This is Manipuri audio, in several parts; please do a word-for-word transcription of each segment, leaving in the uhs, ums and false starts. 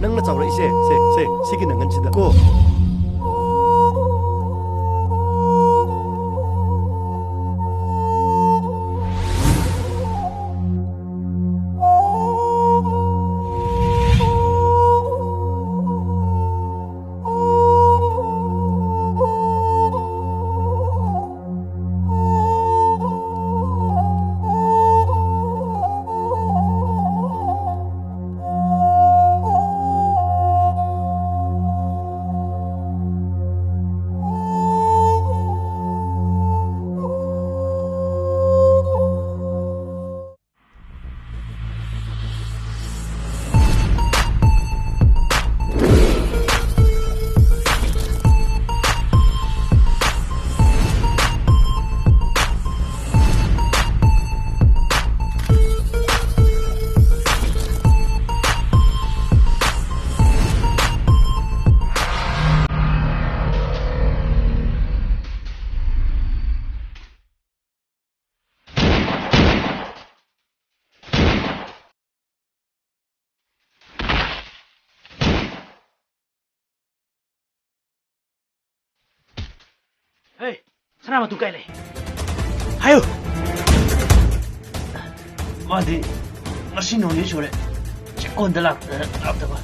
ꯅꯪꯅ ꯆꯥꯎꯔꯛꯏꯁꯦ, ꯁꯦ, ꯁꯦ, ꯁꯤꯒꯤ ꯅꯪꯒꯟꯁꯤꯗ ꯀꯣ꯫ ꯍꯦ, ꯁꯅꯥꯃꯇꯨ ꯀꯥꯏ ꯂꯩ? ꯍꯥꯏꯌꯨ꯫ ꯃꯥꯗꯤ ꯉꯁꯤ ꯅꯣꯡ ꯅꯤꯅꯤ ꯁꯨꯔꯦ ꯆꯦꯛꯀꯣꯟꯗ ꯂꯥꯛꯇ-, ꯂꯥꯛꯇꯕ꯫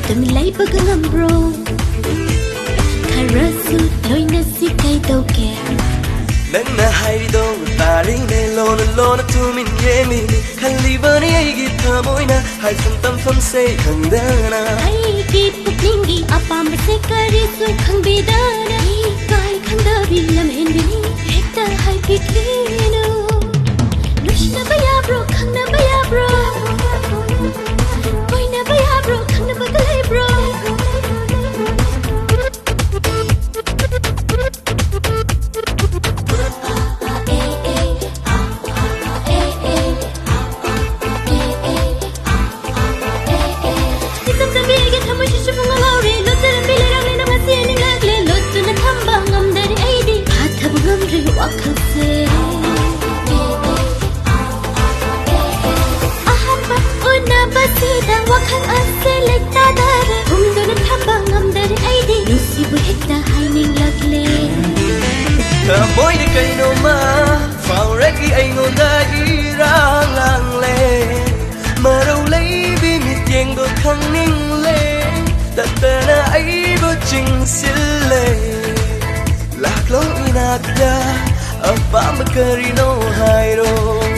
ꯇꯨꯃꯤꯟ ꯂꯩꯕꯒ ꯉꯝꯕ꯭ꯔꯣ? ꯈꯔꯁꯨ ꯂꯣꯏꯅꯁꯤ ꯀꯩꯗꯧꯒꯦ? ꯅꯪꯅ ꯍꯥꯏꯔꯤꯗꯣ ꯇꯥꯔꯤꯅꯦ, ꯂꯣꯟꯅ ꯂꯣꯟꯅ ꯇꯨꯃꯤꯟ ꯌꯦꯡꯂꯤꯅꯦ꯫ ꯈꯜꯂꯤꯕꯅꯤ ꯑꯩꯒꯤ ꯊꯃꯣꯏꯅ, ꯍꯥꯏꯐꯝ ꯇꯝꯐꯝꯁꯦ ꯈꯪꯗꯅ꯫ ꯑꯩꯒꯤ ꯄꯨꯛꯅꯤꯡꯒꯤ ꯑꯄꯥꯝꯕꯁꯦ ꯀꯔꯤꯁꯨ ꯈꯪꯕꯤꯗꯅ, ꯏꯀꯥꯏ ꯈꯪꯗꯕꯤ ꯂꯝꯍꯦꯟꯕꯤꯅꯤ, ꯍꯦꯛꯇ ꯍꯥꯏꯕꯤꯈꯤꯅꯨ꯫ ꯅꯨꯡꯁꯤꯅꯕ ꯌꯥꯕ꯭ꯔꯣ? ꯈꯪꯅꯕ ꯌꯥꯕ꯭ꯔꯣ? ꯀꯣꯏꯅꯕ ꯌꯥꯕ꯭ꯔꯣ? ꯈꯪꯅꯕꯒ ꯂꯩꯕ꯭ꯔꯣ? ꯏꯆꯝ ꯆꯝꯕꯤ ꯑꯩꯒꯤ ꯊꯃꯣꯏꯁꯤꯁꯨ ꯄꯨꯡꯉꯥꯎ ꯉꯥꯎꯔꯦ꯫ ꯂꯣꯠꯆꯔꯝꯕꯤ ꯂꯩꯔꯥꯡꯅ ꯉꯁꯤ ꯅꯤꯡꯂꯛꯂꯦ꯫ ꯂꯣꯠꯇꯨꯅ ꯊꯝꯕ ꯉꯝꯗꯔꯦ ꯑꯩꯗꯤ꯫ ꯐꯥꯊꯕ ꯉꯝꯗ꯭ꯔꯦ ꯋꯥꯈꯜꯁꯦ꯫ ꯑꯍꯥꯟꯕ ꯎꯅꯕꯁꯤꯗ ꯋꯥꯈꯜ ꯑꯁꯦ ꯂꯩꯇꯥꯗꯔꯦ꯫ ꯐꯨꯝꯗꯨꯅ ꯊꯝꯕ ꯉꯝꯗꯔꯦ ꯑꯩꯗꯤ꯫ ꯅꯨꯡꯁꯤꯕ ꯍꯦꯛꯇ ꯍꯥꯏꯅꯤꯡꯂꯛꯂꯦ꯫ ꯊꯃꯣꯏꯗ ꯀꯩꯅꯣꯝꯃ ꯐꯥꯎꯔꯛꯏ ꯑꯩꯉꯣꯟꯗ ꯏꯔꯥꯡ ꯂꯥꯡꯂꯦ꯫ ꯃꯔꯧ ꯂꯩꯕꯤ ꯃꯤꯠꯌꯦꯡꯗꯣ ꯈꯪꯅꯤꯡꯂꯦ꯫ ꯇꯠꯇꯅ ꯑꯩꯕꯨ ꯆꯤꯡꯁꯤꯜꯂꯦ꯫ ꯂꯥꯛꯂꯣ ꯏꯅꯥꯛꯇ, ꯑꯄꯥꯝꯕ ꯀꯔꯤꯅꯣ ꯍꯥꯏꯔꯣ꯫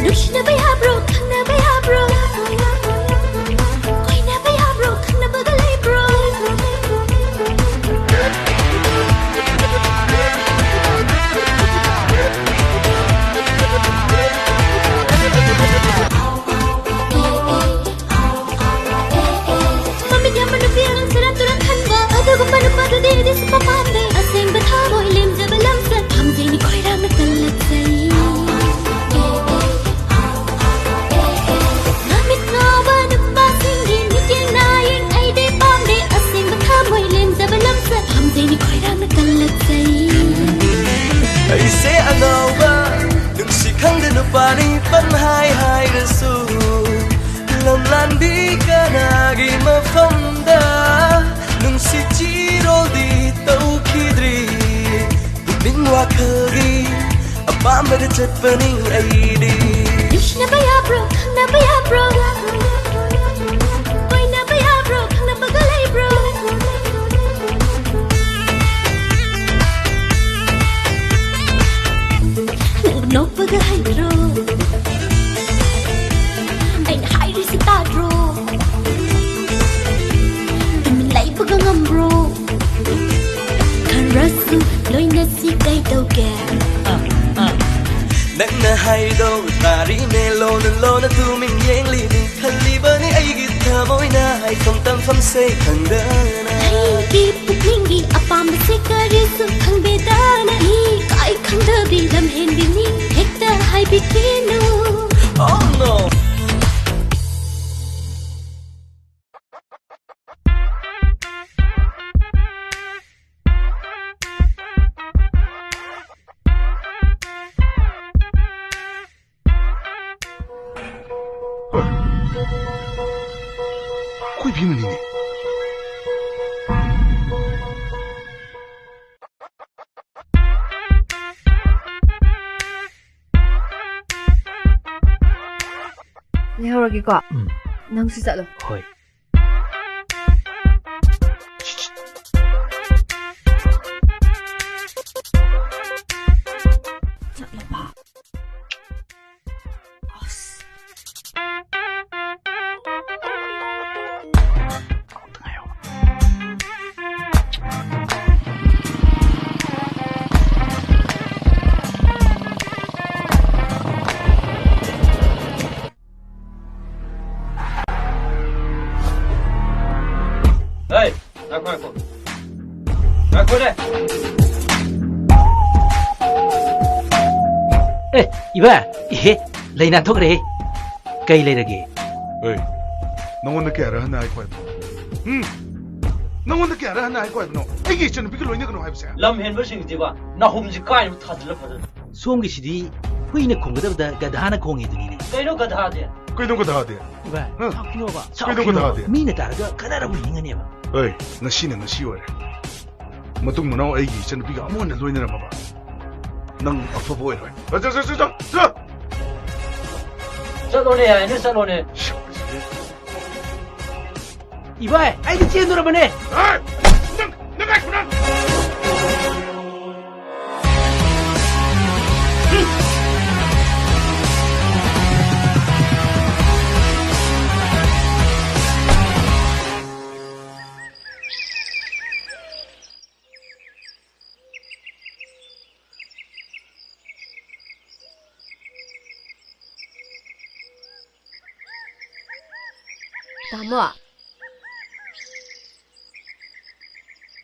ꯅꯨꯡꯁꯤꯅꯕ ꯌꯥꯕ꯭ꯔꯣ? ꯈꯪꯅꯕ ꯌꯥꯕ꯭ꯔꯣ? ꯀꯣꯏꯅꯕ ꯌꯥꯕ꯭ꯔꯣ? ꯈꯪꯅꯕꯒ ꯂꯩꯕ꯭ꯔꯣ? ꯃꯃꯤꯠ ꯌꯥꯝꯕ ꯅꯨꯄꯤ ꯑꯉꯥꯡ ꯁꯦꯔꯥꯟ ꯇꯨꯔꯥꯟ ꯈꯟꯕ, ꯑꯗꯨꯒꯨꯝꯕ ꯅꯨꯄꯥꯗꯨꯗꯤ ꯑꯩꯗꯤ ꯁꯨꯛꯄꯥꯝ ꯄꯥꯝꯗꯦ꯫ ꯑꯁꯦꯡꯕ ꯊꯃꯣꯏ ꯂꯦꯝꯖꯕ ꯂꯝꯆꯠ ꯄꯥꯝꯖꯩꯅꯤ ꯈꯣꯏꯔꯥꯡꯅ ꯀꯜꯂꯛꯆꯩ꯫ ꯃꯃꯤꯠ ꯉꯥꯎꯕ ꯅꯨꯄꯥꯁꯤꯡꯒꯤ ꯃꯤꯠꯌꯦꯡ ꯅꯥꯌꯦꯡ ꯑꯩꯗꯤ ꯄꯥꯝꯗꯦ꯫ ꯑꯁꯦꯡꯕ ꯊꯃꯣꯏ ꯂꯦꯝꯖꯕ ꯂꯝꯆꯠ ꯄꯥꯝꯖꯩꯅꯤ ꯈꯣꯏꯔꯥꯡꯅ ꯀꯜꯂꯛꯆꯩ꯫ ꯑꯩꯁꯦ ꯑꯉꯥꯎꯕ, ꯅꯨꯡꯁꯤ ꯈꯪꯗ ꯅꯨꯄꯥꯅꯤ ꯄꯪꯍꯥꯏ ꯍꯥꯏꯔꯁꯨ꯫ ꯂꯝꯂꯥꯟꯕꯤ ꯀꯅꯥꯒꯤ ꯃꯐꯝꯗ ꯅꯨꯡꯁꯤ ꯆꯤꯔꯣꯜꯗꯤ ꯇꯧꯈꯤꯗ꯭ꯔꯤ꯫ ꯄꯨꯛꯅꯤꯡ ꯋꯥꯈꯜꯒꯤ ꯑꯄꯥꯝꯕꯗ ꯆꯠꯄꯅꯤ ꯑꯩꯗꯤ꯫ ꯅꯨꯡꯁꯤꯅꯕ ꯌꯥꯕ꯭ꯔꯣ? ꯈꯪꯅꯕ ꯌꯥꯕ꯭ꯔꯣ? ꯅꯪꯅ ꯍꯥꯏꯔꯤꯗꯣ ꯇꯥꯔꯤꯅꯦ, ꯂꯣꯟꯅ ꯂꯣꯟꯅ ꯇꯨꯃꯤꯟ ꯌꯦꯡꯂꯤꯅꯤ꯫ ꯈꯜꯂꯤꯕꯅꯤ ꯑꯩꯒꯤ ꯊꯃꯣꯏꯅ, ꯍꯥꯏꯐꯝ ꯇꯝꯐꯝꯁꯦ ꯈꯪꯗꯅ꯫ ꯑꯩꯒꯤ ꯄꯨꯛꯅꯤꯡꯒꯤ ꯑꯄꯥꯝꯕꯁꯦ ꯀꯔꯤꯁꯨ ꯈꯪꯕꯤꯗꯅ, ꯏꯀꯥꯏ ꯈꯪꯗꯕꯤ ꯂꯝꯍꯦꯟꯕꯤꯅꯤ, ꯍꯦꯛꯇ ꯍꯥꯏꯕꯤꯈꯤꯅꯨ꯫ Oh no! ꯑꯩꯈꯣꯏ ꯏꯕꯦꯝꯃꯅꯤꯅꯦ꯫ ꯂꯩꯍꯧꯔꯒꯦꯀꯣ꯫ ꯎꯝ꯫ ꯅꯪꯁꯨ ꯆꯠꯂꯣ꯫ ꯍꯣꯏ꯫ ꯆꯠꯂꯕ? ꯑꯁ꯫ ꯍꯦ, ꯉꯥꯏꯈꯣ, ꯉꯥꯏꯈꯣ꯫ ꯉꯥꯏꯈꯣꯅꯦ꯫ ꯑꯦ, ꯏꯕꯥ, ꯏꯍꯦ, ꯂꯩ ꯅꯥꯟꯊꯣꯛꯈ꯭ꯔꯦ꯫ ꯀꯩ ꯂꯩꯔꯒꯦ? ꯑꯦ, ꯅꯉꯣꯟꯗ ꯀꯌꯥꯔꯛ ꯍꯟꯅ ꯍꯥꯏꯈꯣ ꯍꯥꯏꯕꯅꯣ? ꯎꯝ? ꯅꯉꯣꯟꯗ ꯀꯌꯥꯔꯛ ꯍꯟꯅ ꯍꯥꯏꯈꯣ ꯍꯥꯏꯕꯅꯣ? ꯑꯩꯒꯤ ꯏꯆꯟꯅꯨꯄꯤꯒ ꯂꯣꯏꯅꯒꯅꯨ ꯍꯥꯏꯕꯁꯦ? ꯂꯝ ꯍꯦꯟꯕꯁꯤꯡꯁꯤꯗꯤꯕ, ꯅꯥꯍꯨꯝꯁꯤ ꯀꯥꯏꯅ ꯊꯥꯖꯤꯜꯂ ꯐꯖꯅ꯫ ꯁꯣꯝꯒꯤꯁꯤꯗꯤ ꯍꯨꯏꯅ ꯈꯣꯡꯒꯗꯕꯗ ꯒꯙꯥꯅ ꯈꯣꯡꯉꯤꯗꯨꯅꯤꯅꯦ꯫ ꯀꯩꯅꯣ ꯒꯙꯥꯗꯤ? ꯀꯩꯅꯣ ꯒꯙꯥꯗꯤ? ꯏꯕꯥ, ꯍꯥ? ꯁꯥꯎꯈꯤꯅꯣꯕ, ꯀꯩꯅꯣ ꯁꯥꯎꯈꯤꯅꯣꯕ꯫ ꯒꯙꯥꯗꯤ? ꯃꯤꯅ ꯇꯥꯔꯒ ꯈꯠꯅꯔꯕ ꯍꯤꯡꯉꯅꯦꯕ꯫ ꯑꯩ, ꯉꯁꯤꯅ ꯉꯁꯤ ꯑꯣꯏꯔꯦ꯫ ꯃꯇꯨꯡ ꯃꯅꯥꯎ ꯑꯩꯒꯤ ꯏꯆꯟꯅꯨꯄꯤꯒ ꯑꯃꯨꯛ ꯍꯟꯅ ꯂꯣꯏꯅꯔꯝꯃꯕ, ꯅꯪ ꯑꯐꯕ ꯑꯣꯏꯔꯣꯏ꯫ ꯆꯠ, ꯆꯠ, ꯆꯠ, ꯆꯠ, ꯆꯠ! ꯆꯠꯂꯣꯅꯦ, ꯌꯥꯏꯅꯦ, ꯆꯠꯂꯣꯅꯦ꯫ ꯏꯕꯥꯏ, ꯑꯩꯗꯤ ꯆꯦꯟꯗꯣꯔꯕꯅꯦ꯫ ꯑꯦ! ꯅꯪ, ꯅꯪ ꯉꯥꯏꯈꯣ ꯅꯪ! ꯇꯥꯃꯣ꯫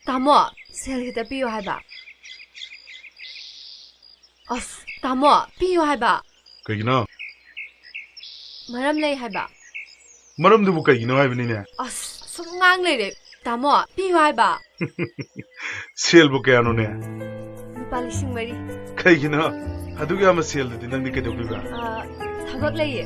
ꯇꯥꯃꯣ, ꯁꯦꯜ ꯈꯤꯇ ꯄꯤꯌꯨ ꯍꯥꯏꯕ꯫ ꯑꯁ, ꯇꯥꯃꯣ, ꯄꯤꯌꯨ ꯍꯥꯏꯕ꯫ ꯀꯩꯒꯤꯅꯣ? ꯃꯔꯝ ꯂꯩ ꯍꯥꯏꯕ꯫ ꯃꯔꯝꯗꯨꯕꯨ ꯀꯩꯒꯤꯅꯣ ꯍꯥꯏꯕꯅꯤꯅꯦ? ꯑꯁ, ꯁꯨꯝ ꯉꯥꯡ ꯂꯩꯔꯦ꯫ ꯇꯥꯃꯣ, ꯄꯤꯌꯨ ꯍꯥꯏꯕ꯫ ꯁꯦꯜꯕꯨ ꯀꯌꯥꯅꯣꯅꯦ? ꯂꯨꯄꯥ ꯂꯤꯁꯤꯡ ꯃꯔꯤ꯫ ꯀꯩꯒꯤꯅꯣ? ꯑꯗꯨꯛ ꯌꯥꯝꯕ ꯁꯦꯜꯗꯨꯗꯤ ꯅꯪꯗꯤ ꯀꯩꯗꯧꯗꯣꯏꯕ? ꯑ, ꯊꯕꯛ ꯂꯩꯌꯦ꯫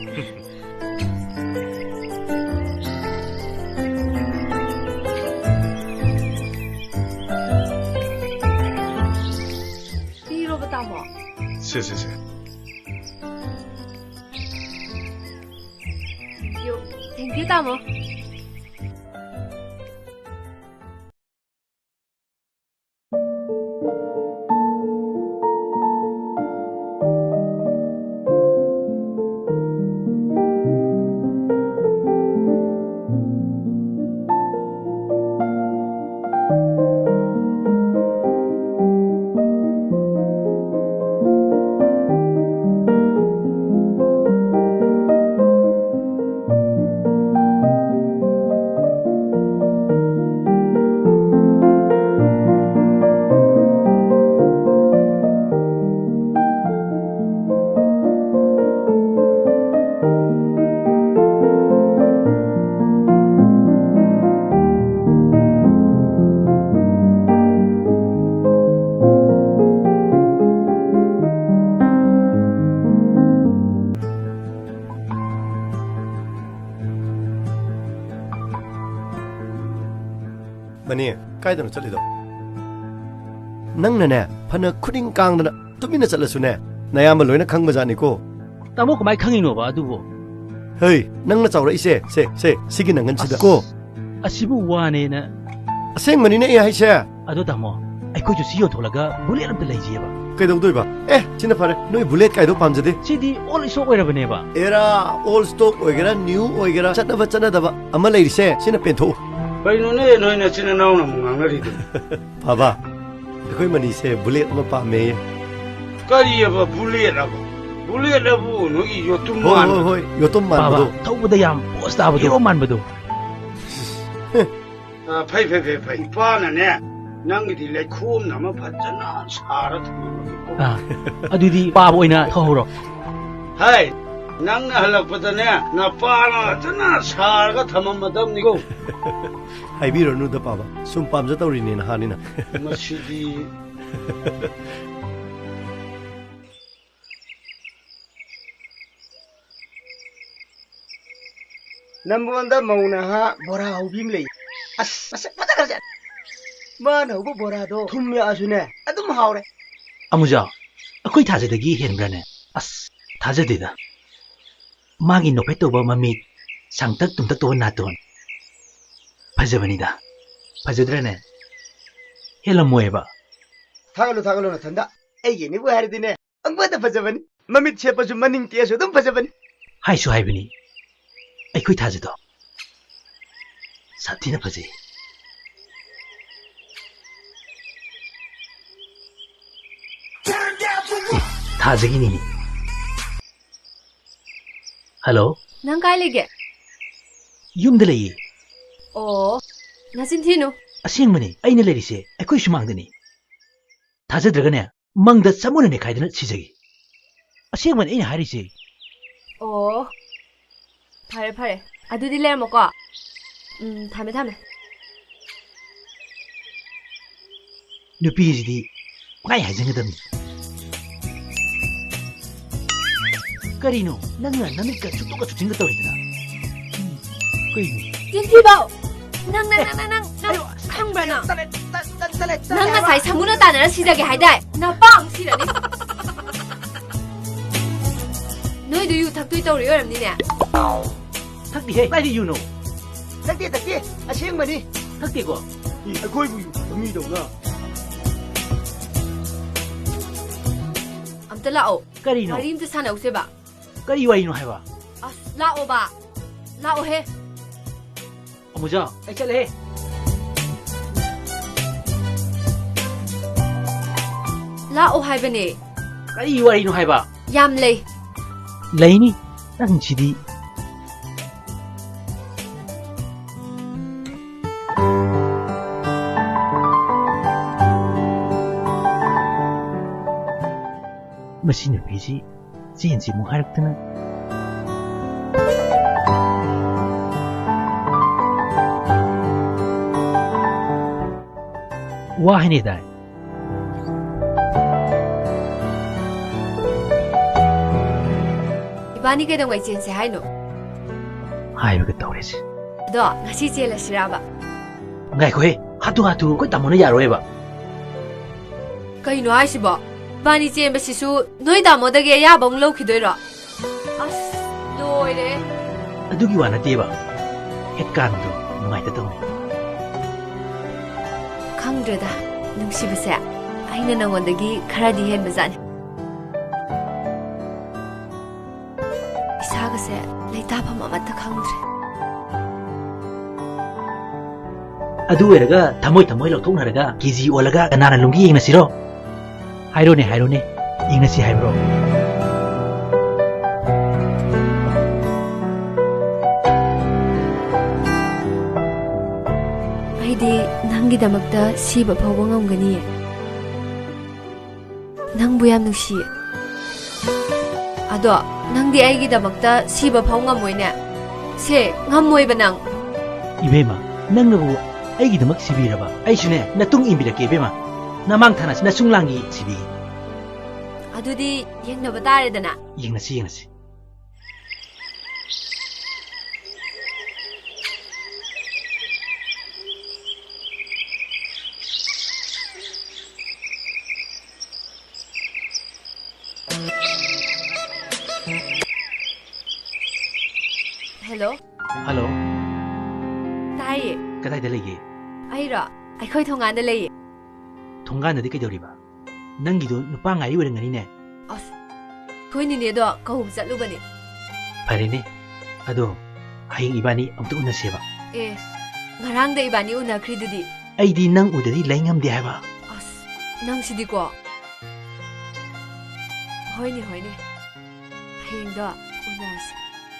ꯄꯤꯔꯣꯕ, ꯇꯥꯃꯣ꯫ ꯁꯦ, ꯁꯦ, ꯁꯦ꯫ Thank you, thank you, ꯇꯥꯃꯣ꯫ ꯃꯅꯤ, ꯀꯥꯏꯗꯅꯣ ꯆꯠꯂꯤꯗꯣ? ꯅꯪꯅꯅꯦ, ꯐꯅ ꯈꯨꯅꯤꯡ ꯀꯥꯡꯗꯅ ꯇꯨꯃꯤꯟꯅ ꯆꯠꯂꯁꯨꯅꯦ, ꯅꯌꯥꯝꯕ ꯂꯣꯏꯅ ꯈꯪꯕꯖꯥꯠꯅꯤꯀꯣ꯫ ꯇꯥꯃꯣ, ꯀꯃꯥꯏ ꯈꯪꯉꯤꯅꯣꯕ ꯑꯗꯨꯕꯨ? ꯍꯩ, ꯅꯪꯅ ꯆꯥꯎꯔꯛꯏꯁꯦ, ꯁꯦ, ꯁꯦ, ꯁꯤꯒꯤ ꯅꯪꯒꯟꯁꯤꯗ ꯑꯁ, ꯀꯣ꯫ ꯑꯁꯤꯕꯨ ꯋꯥꯅꯦꯅ꯫ ꯑꯁꯦꯡꯕꯅꯤꯅꯦ ꯑꯩ ꯍꯥꯏꯁꯦ꯫ ꯑꯗꯣ ꯇꯥꯃꯣ, ꯑꯩꯈꯣꯏꯁꯨ ꯁꯤ ꯌꯣꯟꯊꯣꯛꯂꯒ ꯕꯨꯂꯦꯠ ꯑꯝꯇ ꯂꯩꯖꯦꯕ꯫ ꯀꯩꯗꯧꯗꯣꯏꯕ? ꯑꯦ, ꯁꯤꯅ ꯐꯔꯦ꯫ ꯅꯣꯏ ꯕꯨꯂꯦꯠ ꯀꯥꯏꯗꯣ ꯄꯥꯝꯖꯗꯦ꯫ ꯁꯤꯗꯤ old stock ꯑꯣꯏꯔꯕꯅꯦꯕ꯫ ꯑꯦꯔꯥ, old stock ꯑꯣꯏꯒꯦꯔꯥ, new ꯑꯣꯏꯒꯦꯔꯥ, ꯆꯠꯅꯕ ꯆꯠꯅꯗꯕ ꯑꯃ ꯂꯩꯔꯤꯁꯦ, ꯁꯤꯅ ꯄꯦꯟꯊꯣꯛꯎ꯫ ꯀꯩꯅꯣꯅꯦ ꯅꯣꯏ ꯅꯆꯤꯟ ꯅꯅꯥꯎꯅ ꯑꯃꯨꯛ ꯉꯥꯡꯅꯔꯤꯗꯨ? ꯕꯥꯕꯥ, ꯑꯩꯈꯣꯏ ꯃꯅꯤꯁꯦ ꯕꯨꯂꯦꯠ ꯑꯃ ꯄꯥꯝꯃꯦꯌꯦ꯫ ꯀꯔꯤꯑꯕ ꯕꯨꯂꯦꯠ ꯑꯕ? ꯕꯨꯂꯦꯠ ꯑꯕꯨ ꯅꯣꯏꯒꯤ ꯌꯣꯠꯇꯨꯝ ꯍꯣꯏ, ꯍꯣꯏ, ꯃꯥꯟꯕꯗꯣ? ꯍꯣꯏ, ꯌꯣꯠꯇꯨꯝ ꯕꯥꯕꯥ, ꯃꯥꯟꯕꯗꯣ꯫ ꯊꯧꯕꯗ ꯌꯥꯝ ꯄꯣꯁ ꯇꯥꯕꯗꯣ꯫ ꯍꯤꯔꯣ ꯃꯥꯟꯕꯗꯣ꯫ ꯑ, ꯐꯩ, ꯐꯩ, ꯐꯩ, ꯐꯩ꯫ ꯏꯄꯥꯅꯅꯦ, ꯅꯪꯒꯤꯗꯤ ꯂꯩꯈꯣꯝꯅ ꯑꯃ ꯐꯖꯅ ꯁꯥꯔ ꯊꯝꯃꯝꯃꯒꯦꯀꯣ꯫ ꯑꯥ, ꯑꯗꯨꯗꯤ ꯄꯥꯕ ꯑꯣꯏꯅ ꯊꯧꯍꯧꯔꯣ꯫ ꯍꯥꯏ, ꯅꯪꯅ ꯍꯜꯂꯛꯄꯗꯅꯦ, ꯅꯄꯥꯅ ꯐꯖꯅ ꯁꯥꯔꯒ ꯊꯝꯃꯝꯃꯗꯕꯅꯤꯀꯣ꯫ ꯍꯥꯏꯕꯤꯔꯅꯨꯗ, ꯄꯥꯕ꯫ ꯁꯨꯝ ꯄꯥꯝꯖ ꯇꯧꯔꯤꯅꯦ, ꯅꯍꯥꯅꯤꯅ꯫ ꯃꯁꯤꯗꯤ꯫ ꯅꯝꯕꯣꯟꯗ ꯃꯧ ꯅꯍꯥ ꯕꯣꯔꯥ ꯍꯧꯕꯤ ꯑꯃ ꯂꯩ꯫ ꯑꯁ, ꯃꯁꯛ ꯐꯖꯈ꯭ꯔꯖꯥꯠꯅꯤ꯫ ꯃꯥꯅ ꯍꯧꯕ ꯕꯣꯔꯥꯗꯣ ꯊꯨꯝ ꯌꯥꯛꯑꯁꯨꯅꯦ, ꯑꯗꯨꯝ ꯍꯥꯎꯔꯦ꯫ ꯑꯃꯨꯖꯥꯎ, ꯑꯩꯈꯣꯏ ꯊꯥꯖꯗꯒꯤ ꯍꯦꯟꯕ꯭ꯔꯥꯅꯦ? ꯑꯁ, ꯊꯥꯖꯗꯦꯗ꯫ ꯃꯥꯒꯤ ꯅꯣꯛꯐꯦꯠ ꯇꯧꯕ ꯃꯃꯤꯠ, ꯁꯥꯡꯇꯛ ꯇꯨꯝꯇꯛ ꯇꯧꯕ ꯅꯥꯇꯣꯟ꯫ ꯐꯖꯕꯅꯤꯗ꯫ ꯐꯖꯗ꯭ꯔꯅꯦ? ꯍꯦꯜꯂꯝꯃꯣꯏꯕ꯫ ꯊꯥꯒꯠꯂꯨ, ꯊꯥꯒꯠꯂꯨ ꯅꯊꯟꯗ꯫ ꯑꯩꯒꯤꯅꯤꯕꯨ ꯍꯥꯏꯔꯗꯤꯅꯦ, ꯑꯃꯗ ꯐꯖꯕꯅꯤ꯫ ꯃꯃꯤꯠ ꯁꯦꯞꯄꯁꯨ ꯃꯅꯤꯡ ꯇꯦꯛꯑꯁꯨ ꯑꯗꯨꯝ ꯐꯖꯕꯅꯤ꯫ ꯍꯥꯏꯁꯨ ꯍꯥꯏꯕꯅꯤ, ꯑꯩꯈꯣꯏ ꯊꯥꯖꯗꯣ ꯁꯥꯊꯤꯅ ꯐꯖꯩ꯫ ꯊꯥꯖꯒꯤꯅꯤꯅꯦ꯫ ꯍꯜꯂꯣ꯫ ꯅꯪ ꯀꯥꯏ ꯂꯩꯒꯦ? ꯌꯨꯝꯗ ꯂꯩꯌꯦ꯫ ꯑꯣ, ꯅꯆꯤꯟ ꯊꯤꯅꯨ꯫ ꯑꯁꯦꯡꯕꯅꯦ, ꯑꯩꯅ ꯂꯩꯔꯤꯁꯦ ꯑꯩꯈꯣꯏ ꯁꯨꯃꯥꯡꯗꯅꯤ꯫ ꯊꯥꯖꯗ꯭ꯔꯒꯅꯦ, ꯃꯪꯗ ꯁꯃꯨꯅ ꯅꯦꯈꯥꯏꯗꯅ ꯁꯤꯖꯒꯦ꯫ ꯑꯁꯦꯡꯕꯅꯦ ꯑꯩꯅ ꯍꯥꯏꯔꯤꯁꯦ꯫ ꯑꯣ, ꯐꯔꯦ, ꯐꯔꯦ꯫ ꯑꯗꯨꯗꯤ ꯂꯩꯔꯝꯃꯣꯀꯣ꯫ ꯎꯝ, ꯊꯝꯃꯦ, ꯊꯝꯃꯦ꯫ ꯅꯨꯄꯤꯁꯤꯗꯤ ꯄꯪꯍꯥꯏ ꯍꯥꯏꯖꯟꯒꯗꯕꯅꯤ꯫ ꯀꯔꯤꯅꯣ? ꯅꯪꯅ ꯅꯃꯤꯠꯀ ꯆꯨꯞꯊꯣꯛꯀ ꯆꯨꯞꯁꯤꯟꯒ ꯇꯧꯔꯤꯗꯨꯅ? ꯎꯝ, ꯀꯩꯅꯣ? ꯆꯤꯟꯊꯤꯕꯧ! ꯅꯪ, ꯅꯪ, ꯅꯪ, ꯅꯪ, ꯅꯪ ꯑꯌꯣ, ꯑꯁ, ꯈꯪꯕ꯭ꯔꯥ ꯅꯪ? ꯇꯜꯂꯦ, ꯇꯜ-, ꯇꯜ-, ꯇꯜꯂꯦ, ꯇꯜꯂꯦ ꯅꯪ ꯍꯥꯏꯕ꯫ ꯉꯁꯥꯏ ꯁꯥꯃꯨꯅ ꯇꯥꯟꯅꯔ ꯁꯤꯖꯒꯦ ꯍꯥꯏꯗꯥꯏ? ꯅꯄꯥ ꯑꯃꯨꯛ ꯁꯤꯔꯅꯤ꯫ ꯅꯣꯏꯗꯨ ꯌꯨ ꯊꯛꯇꯣꯏ ꯇꯧꯔꯤ ꯑꯣꯏꯔꯝꯅꯤꯅꯦ꯫ ꯊꯛꯇꯤꯍꯦ, ꯀꯥꯏꯗ ꯌꯨꯅꯣ? ꯊꯛꯇꯦ, ꯊꯛꯇꯦ, ꯑꯁꯦꯡꯕꯅꯤ꯫ ꯊꯛꯇꯦꯀꯣ? ꯏ, ꯑꯩꯈꯣꯏꯕꯨ ꯌꯨ ꯊꯛꯄ ꯃꯤꯗꯧꯅ꯫ ꯑꯝꯇ ꯂꯥꯛꯑꯣ꯫ ꯀꯔꯤꯅꯣ? ꯋꯥꯔꯤ ꯑꯝꯇ ꯁꯥꯟꯅꯧꯁꯦꯕ꯫ ꯀꯔꯤ ꯋꯥꯔꯤꯅꯣ ꯍꯥꯏꯕ? ꯑꯁ, ꯂꯥꯛꯑꯣꯕ꯫ ꯂꯥꯛꯑꯣꯍꯦ꯫ ꯑꯃꯨꯖꯥ, ꯑꯩ ꯆꯠꯂꯦꯍꯦ꯫ ꯂꯥꯛꯑꯣ ꯍꯥꯏꯕꯅꯦ꯫ ꯀꯔꯤ ꯋꯥꯔꯤꯅꯣ ꯍꯥꯏꯕ? ꯌꯥꯝ ꯂꯩ꯫ ꯂꯩꯅꯤ? ꯅꯪꯁꯤꯗꯤ꯫ ꯃꯁꯤ ꯅꯨꯄꯤꯁꯤ ꯆꯦꯟꯁꯤ ꯑꯃꯨꯛ ꯍꯥꯏꯔꯛꯇꯅ꯫ ꯋꯥ ꯍꯥꯏꯅꯩꯗꯥꯏ? ꯏꯕꯥꯅꯤ ꯀꯩꯗꯧꯉꯩ ꯆꯦꯟꯁꯦ ꯍꯥꯏꯅꯣ? ꯍꯥꯏꯕꯒ ꯇꯧꯔꯦꯁꯦ꯫ ꯑꯗꯣ ꯉꯁꯤ ꯆꯦꯜꯂꯁꯤꯔꯕ? ꯉꯥꯏꯈꯣꯍꯦ, ꯍꯥꯊꯨ ꯍꯥꯊꯨ ꯑꯩꯈꯣꯏ ꯇꯥꯃꯣꯅ ꯌꯥꯔꯣꯏꯕ꯫ ꯀꯩꯅꯣ ꯍꯥꯏꯁꯤꯕꯣ? ꯏꯕꯥꯅꯤ ꯆꯦꯟꯕꯁꯤꯁꯨ ꯅꯣꯏ ꯇꯥꯃꯣꯗꯒꯤ ꯑꯌꯥꯕ ꯑꯃꯨꯛ ꯂꯧꯈꯤꯗꯣꯏꯔꯣ? ꯑꯁ, ꯂꯣꯏꯔꯦ꯫ ꯑꯗꯨꯒꯤ ꯋꯥ ꯅꯠꯇꯦꯕ꯫ ꯍꯦꯠ ꯀꯥꯟꯗꯣ ꯅꯨꯡꯉꯥꯏꯇ ꯇꯧꯅꯤ꯫ ꯈꯪꯗ꯭ꯔꯦꯗ, ꯅꯨꯡꯁꯤꯕꯁꯦ꯫ ꯑꯩꯅ ꯅꯉꯣꯟꯗꯒꯤ ꯈꯔꯗꯤ ꯍꯦꯟꯕꯖꯥꯠꯅꯤ꯫ ꯏꯁꯥꯒꯁꯦ ꯂꯩꯇꯥꯐꯝ ꯑꯃꯠꯇ ꯈꯪꯗ꯭ꯔꯦ꯫ ꯑꯗꯨ ꯑꯣꯏꯔꯒ ꯊꯃꯣꯏ ꯊꯃꯣꯏ ꯂꯧꯊꯣꯛꯅꯔꯒ ꯀꯦ ꯖꯤ ꯑꯣꯜꯂꯒ ꯀꯅꯥꯅ ꯂꯨꯝꯒꯦ ꯌꯦꯡꯅꯁꯤꯔꯣ? ꯍꯥꯏꯔꯣꯅꯦ, ꯍꯥꯏꯔꯣꯅꯦ, ꯌꯦꯡꯅꯁꯤ ꯍꯥꯏꯕ꯭ꯔꯣ? ꯑꯩꯗꯤ ꯅꯪꯒꯤꯗꯃꯛꯇ ꯁꯤꯕ ꯐꯥꯎꯕ ꯉꯝꯒꯅꯤꯌꯦ꯫ ꯅꯪꯕꯨ ꯌꯥꯝ ꯅꯨꯡꯁꯤꯌꯦ꯫ ꯑꯗꯣ ꯅꯪꯗꯤ ꯑꯩꯒꯤꯗꯃꯛꯇ ꯁꯤꯕ ꯐꯥꯎ ꯉꯝꯃꯣꯏꯅꯦ꯫ ꯁꯦ, ꯉꯝꯃꯣꯏꯕ ꯅꯪ꯫ ꯏꯕꯦꯝꯃ, ꯅꯪꯅꯕꯨ ꯑꯩꯒꯤꯗꯃꯛ ꯁꯤꯕꯤꯔꯕ? ꯑꯩꯁꯨꯅꯦ, ꯅꯇꯨꯡ ꯏꯟꯕꯤꯔꯛꯀꯦ ꯏꯕꯦꯝꯃ꯫ ꯅꯃꯥꯡ ꯊꯥꯅꯁꯤ ꯅꯁꯨꯡ ꯂꯥꯡꯒꯤ ꯁꯤꯕꯤ꯫ ꯑꯗꯨꯗꯤ ꯌꯦꯡꯅꯕ ꯇꯥꯔꯦꯗꯅ꯫ ꯌꯦꯡꯅꯁꯤ, ꯌꯦꯡꯅꯁꯤ꯫ ꯍꯦꯜꯂꯣ꯫ ꯍꯜꯂꯣ꯫ ꯇꯥꯏꯌꯦ꯫ ꯀꯗꯥꯏꯗ ꯂꯩꯒꯦ? ꯑꯩꯔꯣ? ꯑꯩꯈꯣꯏ ꯊꯣꯡꯒꯥꯟꯗ ꯂꯩꯌꯦ꯫ ꯊꯣꯡꯒꯥꯟꯗꯗꯤ ꯀꯩꯗꯧꯔꯤꯕ? ꯅꯪꯒꯤꯗꯣ ꯅꯨꯄꯥ ꯉꯥꯏꯔꯤ ꯑꯣꯏꯔꯝꯒꯅꯤꯅꯦ꯫ ꯑꯁ, ꯑꯩꯈꯣꯏ ꯅꯤꯅꯦꯗꯣ ꯀꯧꯕ ꯆꯠꯂꯨꯕꯅꯦ꯫ ꯐꯔꯦꯅꯦ꯫ ꯑꯗꯣ ꯍꯌꯦꯡ ꯏꯕꯥꯅꯤ ꯑꯃꯨꯛꯇ ꯎꯅꯁꯦꯕ꯫ ꯑꯦ, ꯉꯔꯥꯡꯗ ꯏꯕꯥꯅꯤ ꯎꯅꯈ꯭ꯔꯤꯗꯨꯗꯤ꯫ ꯑꯩꯗꯤ ꯅꯪ ꯎꯗꯗꯤ ꯂꯩ ꯉꯝꯗꯦ ꯍꯥꯏꯕ꯫ ꯑꯁ, ꯅꯪꯁꯤꯗꯤꯀꯣ꯫ ꯍꯣꯏꯅꯦ, ꯍꯣꯏꯅꯦ꯫ ꯍꯌꯦꯡꯗꯣ ꯎꯅꯔꯁꯦ꯫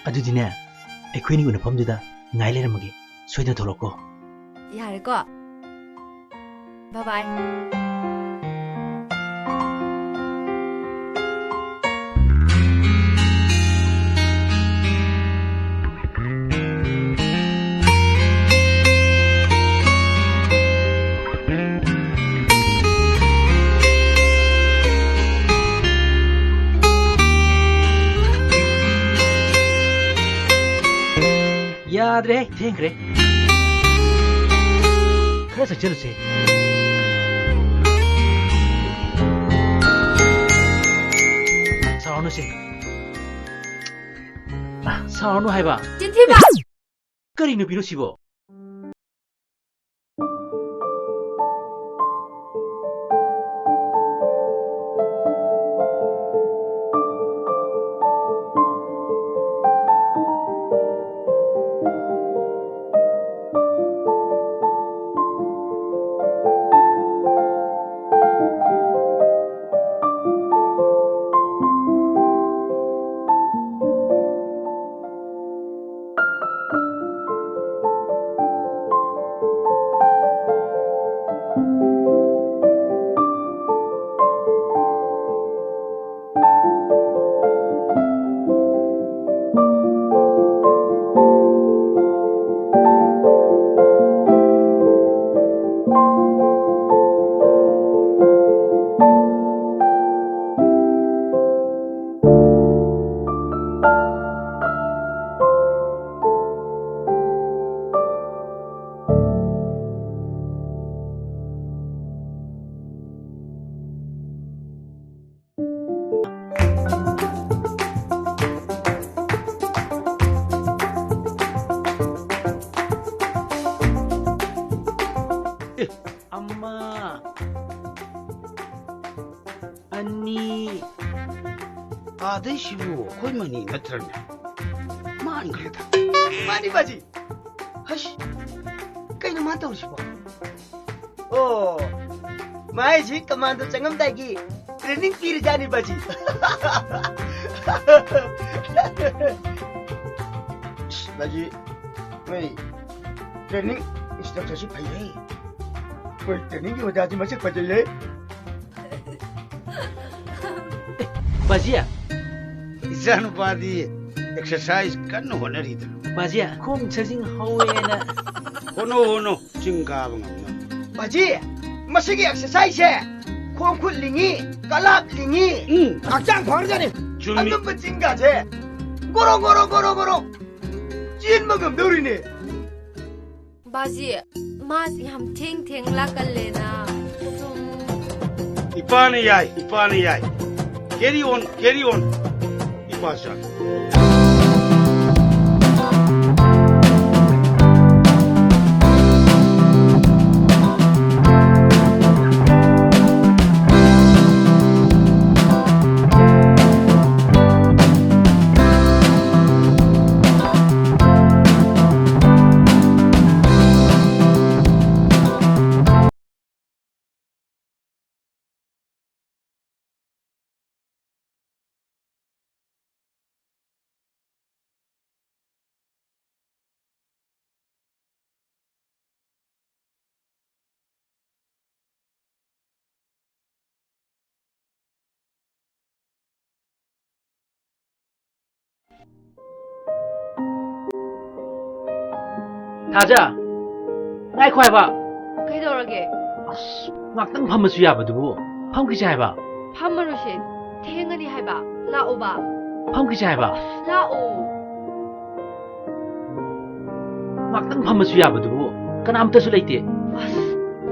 ꯑꯗꯨꯗꯤꯅꯦ, ꯑꯩꯈꯣꯏꯅꯤ ꯎꯅꯐꯝꯗꯨꯗ ꯉꯥꯏ ꯂꯩꯔꯝꯃꯒꯦ꯫ ꯁꯣꯏꯗꯅ ꯊꯣꯛꯂꯛꯀꯣ꯫ ꯌꯥꯔꯦꯀꯣ? ꯕꯥꯏ ꯕꯥꯏ꯫ ꯌꯥꯗ꯭ꯔꯦ, ꯊꯦꯡꯈ꯭ꯔꯦ꯫ ꯈꯔ ꯆꯪꯁꯤꯜꯂꯨꯁꯦ꯫ ꯁꯥꯎꯔꯅꯨꯁꯦ꯫ ꯁꯥꯎꯔꯅꯨ ꯍꯥꯏꯕ꯫ ꯆꯤꯟꯊꯤꯕ! ꯀꯔꯤ ꯅꯨꯄꯤꯅꯣ ꯁꯤꯕꯣ? ꯑꯦ, ꯑꯃ, ꯑꯅꯤ, ꯑꯥꯗꯩꯁꯤꯕꯨ ꯑꯩꯈꯣꯏ ꯃꯅꯤ ꯅꯠꯇ꯭ꯔꯅꯦ? ꯃꯥꯟꯈ꯭ꯔꯦꯗ꯫ ꯃꯥꯅꯤ ꯕꯥꯖꯤ꯫ ꯍꯩꯁ, ꯀꯩꯅꯣ ꯃꯥ ꯇꯧꯔꯤꯁꯤꯕꯣ? ꯑꯣ, ꯃꯥꯏꯁꯤ ꯀꯃꯥꯟꯗꯣ ꯆꯪꯉꯝꯗꯥꯏꯒꯤ training ꯄꯤꯔꯤꯖꯥꯠꯅꯤ ꯕꯥꯖꯤ꯫ ꯑꯁ, ꯕꯥꯖꯤ, ꯅꯣꯏ training instructorꯁꯤ ꯐꯩꯍꯦ꯫ ꯑꯩꯈꯣꯏ trainingꯒꯤ ꯑꯣꯖꯥꯁꯤ ꯃꯁꯛ ꯐꯖꯩꯍꯦ꯫ ꯕꯥꯖꯤ꯫ ꯏꯆꯥꯅꯨꯄꯥꯗꯤ exercise ꯀꯟꯅ ꯍꯣꯠꯅꯔꯤꯗ꯫ ꯕꯥꯖꯤ, ꯈꯣꯡ ꯁꯖꯤꯡ ꯍꯧꯋꯦꯅ꯫ ꯍꯣꯠꯅꯧ, ꯍꯣꯠꯅꯧ, ꯆꯤꯡ ꯀꯥꯕ ꯉꯝꯅꯕ꯫ ꯕꯥꯖꯤ, ꯃꯁꯤꯒꯤ exerciseꯁꯦ ꯈꯣꯡ ꯈꯨꯠ ꯂꯤꯡꯉꯤ, ꯀꯂꯥꯞ ꯂꯤꯡꯉꯤ, ꯎꯝ꯫ ꯍꯛꯆꯥꯡ ꯐꯈ꯭ꯔꯖꯥꯠꯅꯤ꯫ ꯆꯨꯝꯃꯤ꯫ ꯑꯉꯝꯕ ꯆꯤꯡꯒꯥꯁꯦ ꯒꯣꯔꯣ, ꯒꯣꯔꯣ, ꯒꯣꯔꯣ, ꯒꯣꯔꯣ꯫ ꯆꯦꯟꯕ ꯉꯝꯗꯧꯔꯤꯅꯦ꯫ ꯕꯥꯖꯤ, ꯃꯥꯁꯤ ꯌꯥꯝ ꯊꯦꯡ ꯊꯦꯡ ꯂꯥꯛꯀꯜꯂꯦꯅ ꯁꯨꯝ꯫ ꯏꯄꯥꯅ ꯌꯥꯏ, ꯏꯄꯥꯅ ꯌꯥꯏ꯫ Carry on, carry on. ꯏꯄꯥ ꯆꯥ꯫ ꯊꯥꯖ, ꯉꯥꯏꯈꯣ ꯍꯥꯏꯕ꯫ ꯀꯩꯗꯧꯔꯒꯦ? ꯑꯁ, ꯉꯥꯛꯇꯪ ꯐꯝꯃꯁꯨ ꯌꯥꯕꯗꯨꯕꯨ꯫ ꯐꯝꯈꯤꯁꯦ ꯍꯥꯏꯕ꯫ ꯐꯝꯃꯔꯣꯏꯁꯦ, ꯊꯦꯡꯉꯅꯤ ꯍꯥꯏꯕ꯫ ꯂꯥꯛꯑꯣꯕ꯫ ꯐꯝꯈꯤꯁꯦ ꯍꯥꯏꯕ꯫ ꯂꯥꯛꯑꯣ꯫ ꯉꯥꯛꯇꯪ ꯐꯝꯃꯁꯨ ꯌꯥꯕꯗꯨꯕꯨ ꯀꯅꯥꯝꯇꯁꯨ ꯂꯩꯇꯦ꯫ ꯑꯁ,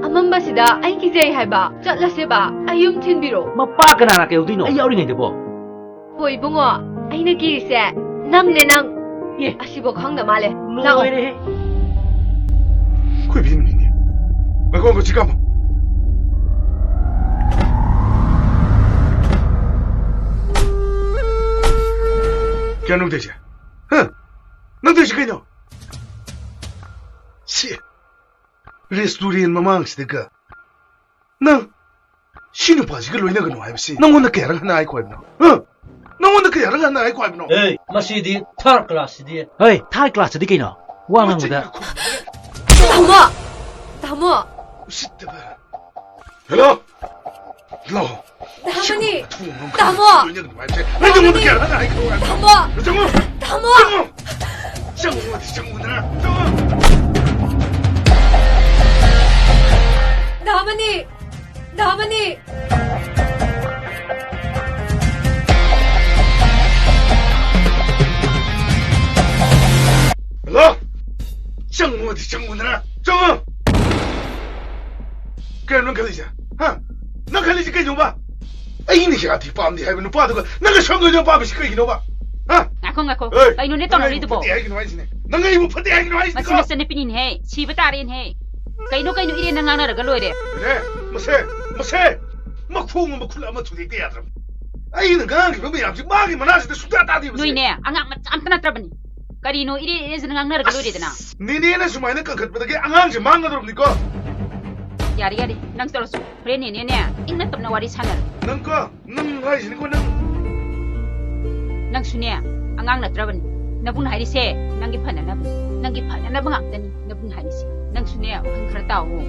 ꯑꯃꯝꯕꯁꯤꯗ ꯑꯩ ꯀꯤꯖꯩ ꯍꯥꯏꯕ꯫ ꯆꯠꯂꯁꯦꯕ, ꯑꯩ ꯌꯨꯝ ꯊꯤꯟꯕꯤꯔꯣ꯫ ꯃꯄꯥ ꯀꯅꯥꯅ ꯀꯩꯗꯧꯗꯣꯏꯅꯣ? ꯑꯩ ꯌꯥꯎꯔꯤꯉꯩꯗꯕꯣ꯫ ꯍꯣꯏ ꯏꯕꯨꯡꯉꯣ, ꯑꯩꯅ ꯀꯤꯔꯤꯁꯦ ꯅꯪꯅꯦ, ꯅꯪ꯫ ꯑꯦ꯫ ꯑꯁꯤꯕꯨ ꯈꯪꯗ ꯃꯥꯜꯂꯦ꯫ ꯂꯥꯛꯑꯣ꯫ ꯂꯣꯏꯔꯦꯍꯦ꯫ ꯑꯩꯈꯣꯏ ꯏꯕꯦꯝꯃꯅꯤꯅꯦ꯫ ꯉꯥꯏꯈꯣ, ꯉꯥꯏꯈꯣ, ꯁꯤ ꯀꯥꯝꯃꯣ꯫ ꯀꯩꯅꯣ ꯅꯪ ꯇꯧꯔꯤꯁꯦ? ꯍꯥ? ꯅꯪ ꯇꯧꯔꯤꯁꯦ ꯀꯩꯅꯣ? ꯁꯤ restaurant ꯃꯃꯥꯡꯁꯤꯗꯒ ꯅꯪ ꯁꯤ ꯅꯨꯄꯥꯁꯤꯒ ꯂꯣꯏꯅꯒꯅꯨ ꯍꯥꯏꯕꯁꯤ ꯅꯪꯉꯣꯟꯗ ꯀꯌꯥꯔꯛ ꯍꯟꯅ ꯍꯥꯏꯈꯣ ꯍꯥꯏꯕꯅꯣ? ꯍꯥ? ꯅꯪꯉꯣꯟꯗ ꯀꯌꯥꯔꯛ ꯍꯟꯅ ꯍꯥꯏꯈꯣ ꯍꯥꯏꯕꯅꯣ? ꯑꯦ, ꯃꯁꯤꯗꯤ third class ꯁꯤꯗꯤ꯫ ꯍꯣꯏ, third class ꯁꯤꯗꯤ ꯀꯩꯅꯣ? ꯋꯥ ꯉꯥꯡꯕꯗ꯫ ꯇꯥꯃꯣ! ꯇꯥꯃꯣ! ꯎꯁꯤꯠꯇꯕ꯫ Hello? ꯂꯥꯛꯑꯣ꯫ ꯗꯥꯃꯅꯤ! ꯁꯤꯒꯨꯝꯕ ꯊꯣꯡ ꯑꯃ ꯇꯥꯃꯣ! ꯂꯣꯏꯅꯒꯅꯨ ꯍꯥꯏꯕꯁꯦ ꯑꯩ ꯅꯪꯉꯣꯟꯗ ꯀꯌꯥꯔꯛ ꯍꯟꯅ ꯍꯥꯏꯈ꯭ꯔꯕ ꯍꯥꯏꯕꯅꯣ? ꯇꯥꯃꯣ! ꯆꯪꯉꯣ! ꯇꯥꯃꯣ! ꯆꯪꯉꯣ! ꯆꯪꯉꯣ! ꯆꯪꯉꯣ! ꯆꯪꯉꯣ! ꯗꯥꯃꯅꯤ! ꯗꯥꯃꯅꯤ! ꯆꯪꯉꯣꯗꯤ ꯆꯪꯉꯨꯗꯅ, ꯆꯪꯉꯣ! ꯀꯩꯅꯣ ꯅꯪ ꯈꯜꯂꯤꯁꯦ? ꯍꯥ? ꯅꯪ ꯈꯜꯂꯤꯁꯦ ꯀꯩꯅꯣꯕ? ꯑꯩꯅ ꯌꯥꯗꯦ ꯄꯥꯝꯗꯦ ꯍꯥꯏꯕ ꯅꯨꯄꯥꯗꯨꯒ ꯅꯪꯒ ꯁꯣꯝꯗꯣꯏꯅ ꯄꯥꯝꯃꯤꯁꯤ ꯀꯩꯒꯤꯅꯣꯕ? ꯍꯥ? ꯉꯥꯏꯈꯣ, ꯉꯥꯏꯈꯣ꯫ ꯑꯦ, ꯀꯩꯅꯣꯅꯦ ꯅꯪ ꯑꯩꯕꯨ ꯇꯧꯔꯝꯃꯤꯗꯨꯕꯣ? ꯐꯠꯇꯦ ꯍꯥꯏꯒꯤꯅꯣ ꯍꯥꯏꯁꯤꯅꯦ꯫ ꯅꯪ ꯑꯩꯕꯨ ꯐꯠꯇꯦ ꯍꯥꯏꯒꯤꯅꯣ ꯍꯥꯏꯁꯤꯅꯦ ꯃꯁꯤ ꯀꯣ? ꯅꯆꯟꯅꯨꯄꯤꯅꯤꯅꯦꯍꯦ, ꯁꯤꯕ ꯇꯥꯔꯦꯅꯦꯍꯦ꯫ ꯀꯩꯅꯣ, ꯀꯩꯅꯣ, ꯏꯔꯦꯟꯅ ꯉꯥꯡꯅꯔꯒ ꯂꯣꯏꯔꯦ꯫ ꯅꯦ, ꯃꯁꯦ, ꯃꯁꯦ, ꯃꯈꯣꯡ ꯑꯃ ꯈꯨꯠ ꯑꯃ ꯊꯨꯗꯦꯛꯇ ꯌꯥꯗ꯭ꯔꯕꯅꯤ꯫ ꯑꯩꯅ ꯉꯥꯡꯈꯤꯕ ꯃꯌꯥꯝꯁꯤ ꯃꯥꯒꯤ ꯃꯅꯥꯁꯤꯗ ꯁꯨꯡꯇꯥ ꯇꯥꯗꯦꯕꯁꯦ꯫ ꯅꯣꯏꯅꯦ, ꯑꯉꯥꯡ ꯃꯆꯥ ꯑꯝꯇ ꯅꯠꯇ꯭ꯔꯕꯅꯤ꯫ ꯀꯔꯤꯅꯣ ꯏꯔꯦ ꯏꯔꯦꯁꯤꯅ ꯉꯥꯡꯅꯔꯒ ꯂꯣꯏꯔꯦꯗꯅ? ꯑꯁ, ꯅꯦꯅꯦꯅ ꯁꯨꯃꯥꯏꯅ ꯀꯟꯈꯠꯄꯗꯒꯤ ꯑꯉꯥꯡꯁꯦ ꯃꯥꯡꯒꯗꯧꯔꯕꯅꯤꯀꯣ꯫ ꯌꯥꯔꯦ, ꯌꯥꯔꯦ, ꯅꯪ ꯇꯧꯔꯁꯨ꯫ ꯍꯣꯔꯦꯟ ꯅꯦꯅꯦꯅꯦ ꯏꯪꯅ ꯇꯞꯅ ꯋꯥꯔꯤ ꯁꯥꯟꯅꯔꯦ꯫ ꯅꯪꯀꯣ, ꯅꯪ ꯍꯥꯏꯁꯤꯅꯤꯀꯣ, ꯅꯪ꯫ ꯅꯪꯁꯨꯅꯦ, ꯑꯉꯥꯡ ꯅꯠꯇ꯭ꯔꯕꯅꯤ꯫ ꯅꯕꯨꯡꯅ ꯍꯥꯏꯔꯤꯁꯦ ꯅꯪꯒꯤ ꯐꯅꯅꯕꯅꯤ꯫ ꯅꯪꯒꯤ ꯐꯅꯅꯕ ꯉꯥꯛꯇꯅꯤ ꯅꯕꯨꯡꯅ ꯍꯥꯏꯔꯤꯁꯦ꯫ ꯅꯪꯁꯨꯅꯦ, ꯋꯥꯈꯜ ꯈꯔ ꯇꯥꯎꯑꯣ꯫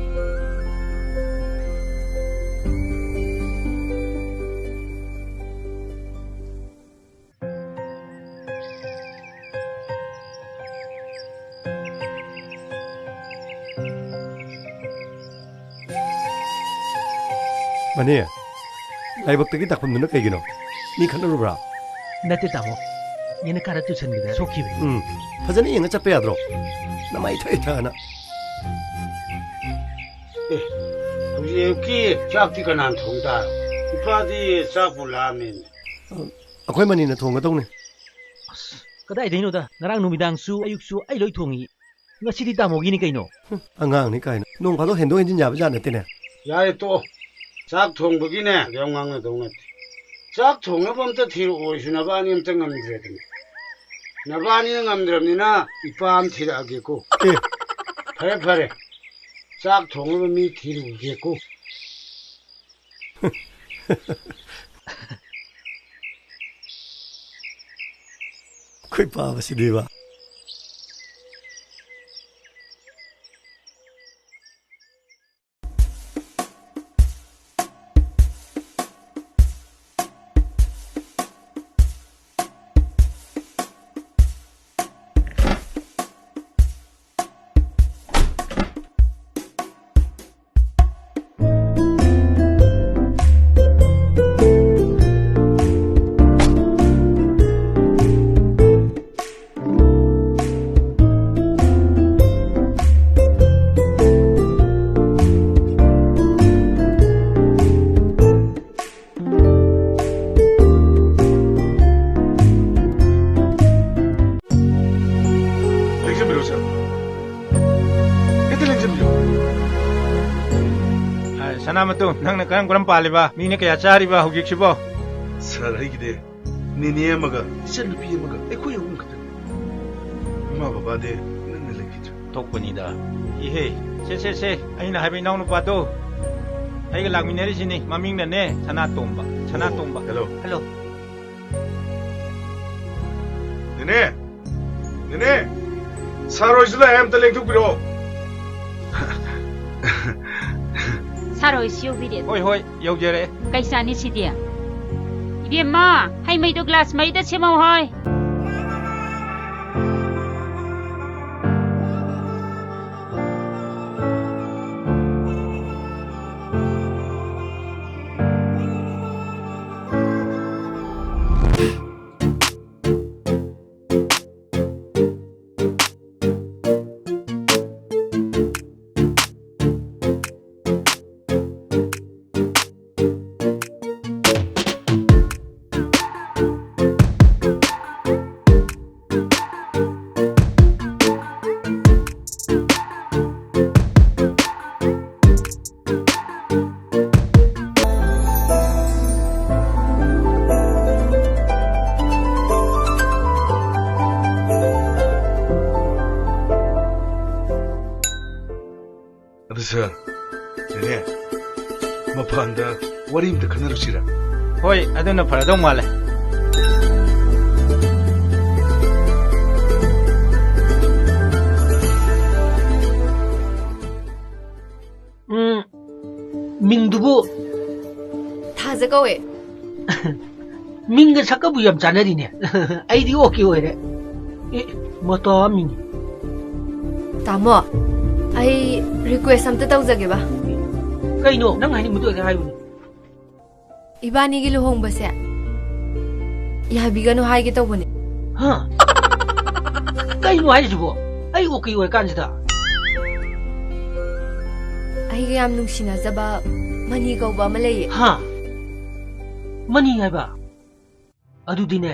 ꯃꯅꯦ, ꯂꯥꯏꯕꯛꯇꯒꯤ ꯗꯥꯛꯐꯝꯗꯨꯅ ꯀꯩꯒꯤꯅꯣ? ꯃꯤ ꯈꯠꯅꯔꯨꯕ꯭ꯔꯥ? ꯅꯠꯇꯦ, ꯇꯥꯃꯣ꯫ ꯌꯦꯅꯈꯥꯗ ꯇꯨꯁꯟꯕꯗ ꯁꯣꯛꯈꯤꯕꯅꯤ꯫ ꯎꯝ, ꯐꯖꯅ ꯌꯦꯡꯉ ꯆꯠꯄ ꯌꯥꯗ꯭ꯔꯣ? ꯅꯃꯥꯏ ꯊꯛꯏ ꯊꯛꯑꯅ꯫ ꯑꯦ, ꯍꯧꯖꯤꯛ ꯑꯌꯨꯛꯀꯤ ꯆꯥꯛꯇꯤ ꯀꯅꯥꯅ ꯊꯣꯡ ꯇꯥꯔꯕ? ꯏꯄꯥꯗꯤ ꯆꯥꯛꯄꯨ ꯂꯥꯝꯃꯦꯅꯦ꯫ ꯑ, ꯑꯩꯈꯣꯏ ꯃꯅꯤꯅ ꯊꯣꯡꯒꯗꯧꯅꯤ꯫ ꯑꯁ, ꯀꯗꯥꯏꯗꯩꯅꯣꯗ? ꯉꯔꯥꯡ ꯅꯨꯃꯤꯗꯥꯡꯁꯨ, ꯑꯌꯨꯛꯁꯨ ꯑꯩ ꯂꯣꯏ ꯊꯣꯡꯉꯤ꯫ ꯉꯁꯤꯗꯤ ꯇꯥꯃꯣꯒꯤꯅꯤ ꯀꯩꯅꯣ꯫ ꯍꯨꯝ, ꯑꯉꯥꯡꯅꯤ ꯀꯥꯏꯅ꯫ ꯅꯣꯡ ꯐꯥꯗꯣꯛ ꯍꯦꯟꯗꯣꯛ ꯍꯦꯟꯖꯤꯟ ꯌꯥꯕ ꯖꯥꯠ ꯅꯠꯇꯦꯅꯦ꯫ ꯌꯥꯔꯦ, ꯇꯣꯛꯑꯣ꯫ ꯆꯥꯛ ꯊꯣꯡꯕꯒꯤꯅꯦ, ꯌꯥꯝ ꯉꯥꯡꯅꯗꯧ ꯅꯠꯇꯦ꯫ ꯆꯥꯛ ꯊꯣꯡꯅꯕ ꯑꯝꯇ ꯊꯤꯔꯛꯑꯣꯁꯨ ꯅꯕꯥꯅꯤ ꯑꯝꯇ ꯉꯝꯗ꯭ꯔꯦꯗꯅ꯫ ꯅꯕꯥꯅꯤꯅ ꯉꯝꯗ꯭ꯔꯕꯅꯤꯅ ꯏꯄꯥ ꯑꯃ ꯊꯤꯔꯛꯑꯒꯦꯀꯣ꯫ ꯑꯦ꯫ ꯐꯔꯦ, ꯐꯔꯦ꯫ ꯆꯥꯛ ꯊꯣꯡꯅꯕ ꯃꯤ ꯊꯤꯔꯨꯒꯦꯀꯣ꯫ ꯑꯩꯈꯣꯏ ꯄꯥꯕꯁꯤꯗꯤꯕ꯫ ꯁꯅꯥꯃꯇꯨꯝ, ꯅꯪꯅ ꯀꯔꯝ ꯀꯔꯝ ꯄꯥꯜꯂꯤꯕ? ꯃꯤꯅ ꯀꯌꯥ ꯆꯥꯔꯤꯕ ꯍꯧꯖꯤꯛꯁꯤꯕꯣ? ꯁꯥꯔ, ꯑꯩꯒꯤꯗꯤ ꯅꯦꯅꯦ ꯑꯃꯒ ꯏꯆꯟꯅꯨꯄꯤ ꯑꯃꯒ ꯑꯩꯈꯣꯏ ꯑꯍꯨꯝ ꯈꯛꯇꯅꯤ꯫ ꯏꯃꯥ ꯕꯕꯥꯗꯤ ꯅꯪꯅ ꯂꯩꯈꯤꯗ꯭ꯔꯦ꯫ ꯊꯣꯛꯄꯅꯤꯗ꯫ ꯏꯍꯦ, ꯁꯦ, ꯁꯦ, ꯁꯦ, ꯑꯩꯅ ꯍꯥꯏꯕ ꯏꯅꯥꯎꯅꯨꯄꯥꯗꯣ, ꯑꯩꯒ ꯂꯥꯛꯃꯤꯟꯅꯔꯤꯁꯤꯅꯤ꯫ ꯃꯃꯤꯡꯅꯅꯦ, ꯁꯅꯥꯇꯣꯝꯕ, ꯁꯅꯥꯇꯣꯝꯕ꯫ ꯍꯦꯂꯣ꯫ ꯍꯦꯂꯣ꯫ ꯅꯦꯅꯦ! ꯅꯦꯅꯦ! ꯁꯥꯔ ꯍꯣꯏꯁꯨ ꯂꯥꯛꯑꯦ, ꯑꯝꯇ ꯂꯦꯡꯊꯣꯛꯄꯤꯔꯛꯑꯣ꯫ ꯁꯥꯔ ꯍꯣꯏꯁꯨ ꯌꯧꯕꯤꯔꯦ꯫ ꯍꯣꯏ, ꯍꯣꯏ, ꯌꯧꯖꯔꯛꯑꯦ꯫ ꯀꯩ ꯆꯥꯅꯤ ꯁꯤꯗꯤ? ꯏꯕꯦꯝꯃ, ꯍꯩ ꯃꯩꯗꯣ ꯒ꯭ꯂꯥꯁ ꯃꯔꯤꯗ ꯁꯦꯝꯃꯧ ꯍꯣꯏ꯫ ꯑꯗꯨ ꯁꯥꯔ, ꯅꯦꯅꯦ, ꯃꯄꯥꯟꯗ ꯋꯥꯔꯤ ꯑꯝꯇ ꯈꯟꯅꯔꯨꯁꯤꯔ? ꯍꯣꯏ, ꯑꯗꯨꯅ ꯐꯔꯗꯧ ꯃꯥꯜꯂꯦ꯫ ꯎꯝ, ꯃꯤꯡꯗꯨꯕꯨ? ꯊꯥꯖ ꯀꯧꯋꯦ꯫ ꯃꯤꯡꯒ ꯁꯛꯀꯕꯨ ꯌꯥꯝ ꯆꯥꯟꯅꯔꯤꯅꯦ꯫ ꯑꯩꯗꯤ ꯑꯣꯀꯦ ꯑꯣꯏꯔꯦ꯫ ꯑꯦ, ꯃꯇꯥ ꯑꯃꯅꯤꯅꯦ꯫ ꯇꯥꯃꯣ, ꯑꯩ ꯔꯤꯀ꯭ꯋꯦꯁ ꯑꯝꯇ ꯇꯧꯖꯒꯦꯕ꯫ ꯀꯩꯅꯣ? ꯅꯪ ꯍꯥꯏꯅꯤꯡꯕꯗꯣ ꯍꯦꯛꯇ ꯍꯥꯏꯌꯨꯅꯦ꯫ ꯏꯕꯥꯅꯤꯒꯤ ꯂꯨꯍꯣꯡꯕꯁꯦ ꯌꯥꯕꯤꯒꯅꯨ ꯍꯥꯏꯒꯦ ꯇꯧꯕꯅꯦ꯫ ꯍꯥ? ꯀꯩꯅꯣ ꯍꯥꯏꯁꯤꯕꯣ? ꯑꯩ ꯑꯣꯀꯦ ꯑꯣꯏꯔꯀꯥꯟꯁꯤꯗ? ꯑꯩꯒ ꯌꯥꯝ ꯅꯨꯡꯁꯤꯅꯖꯕ ꯃꯅꯤ ꯀꯧꯕ ꯑꯃ ꯂꯩꯌꯦ꯫ ꯍꯥ? ꯃꯅꯤ ꯍꯥꯏꯕ? ꯑꯗꯨꯗꯤꯅꯦ,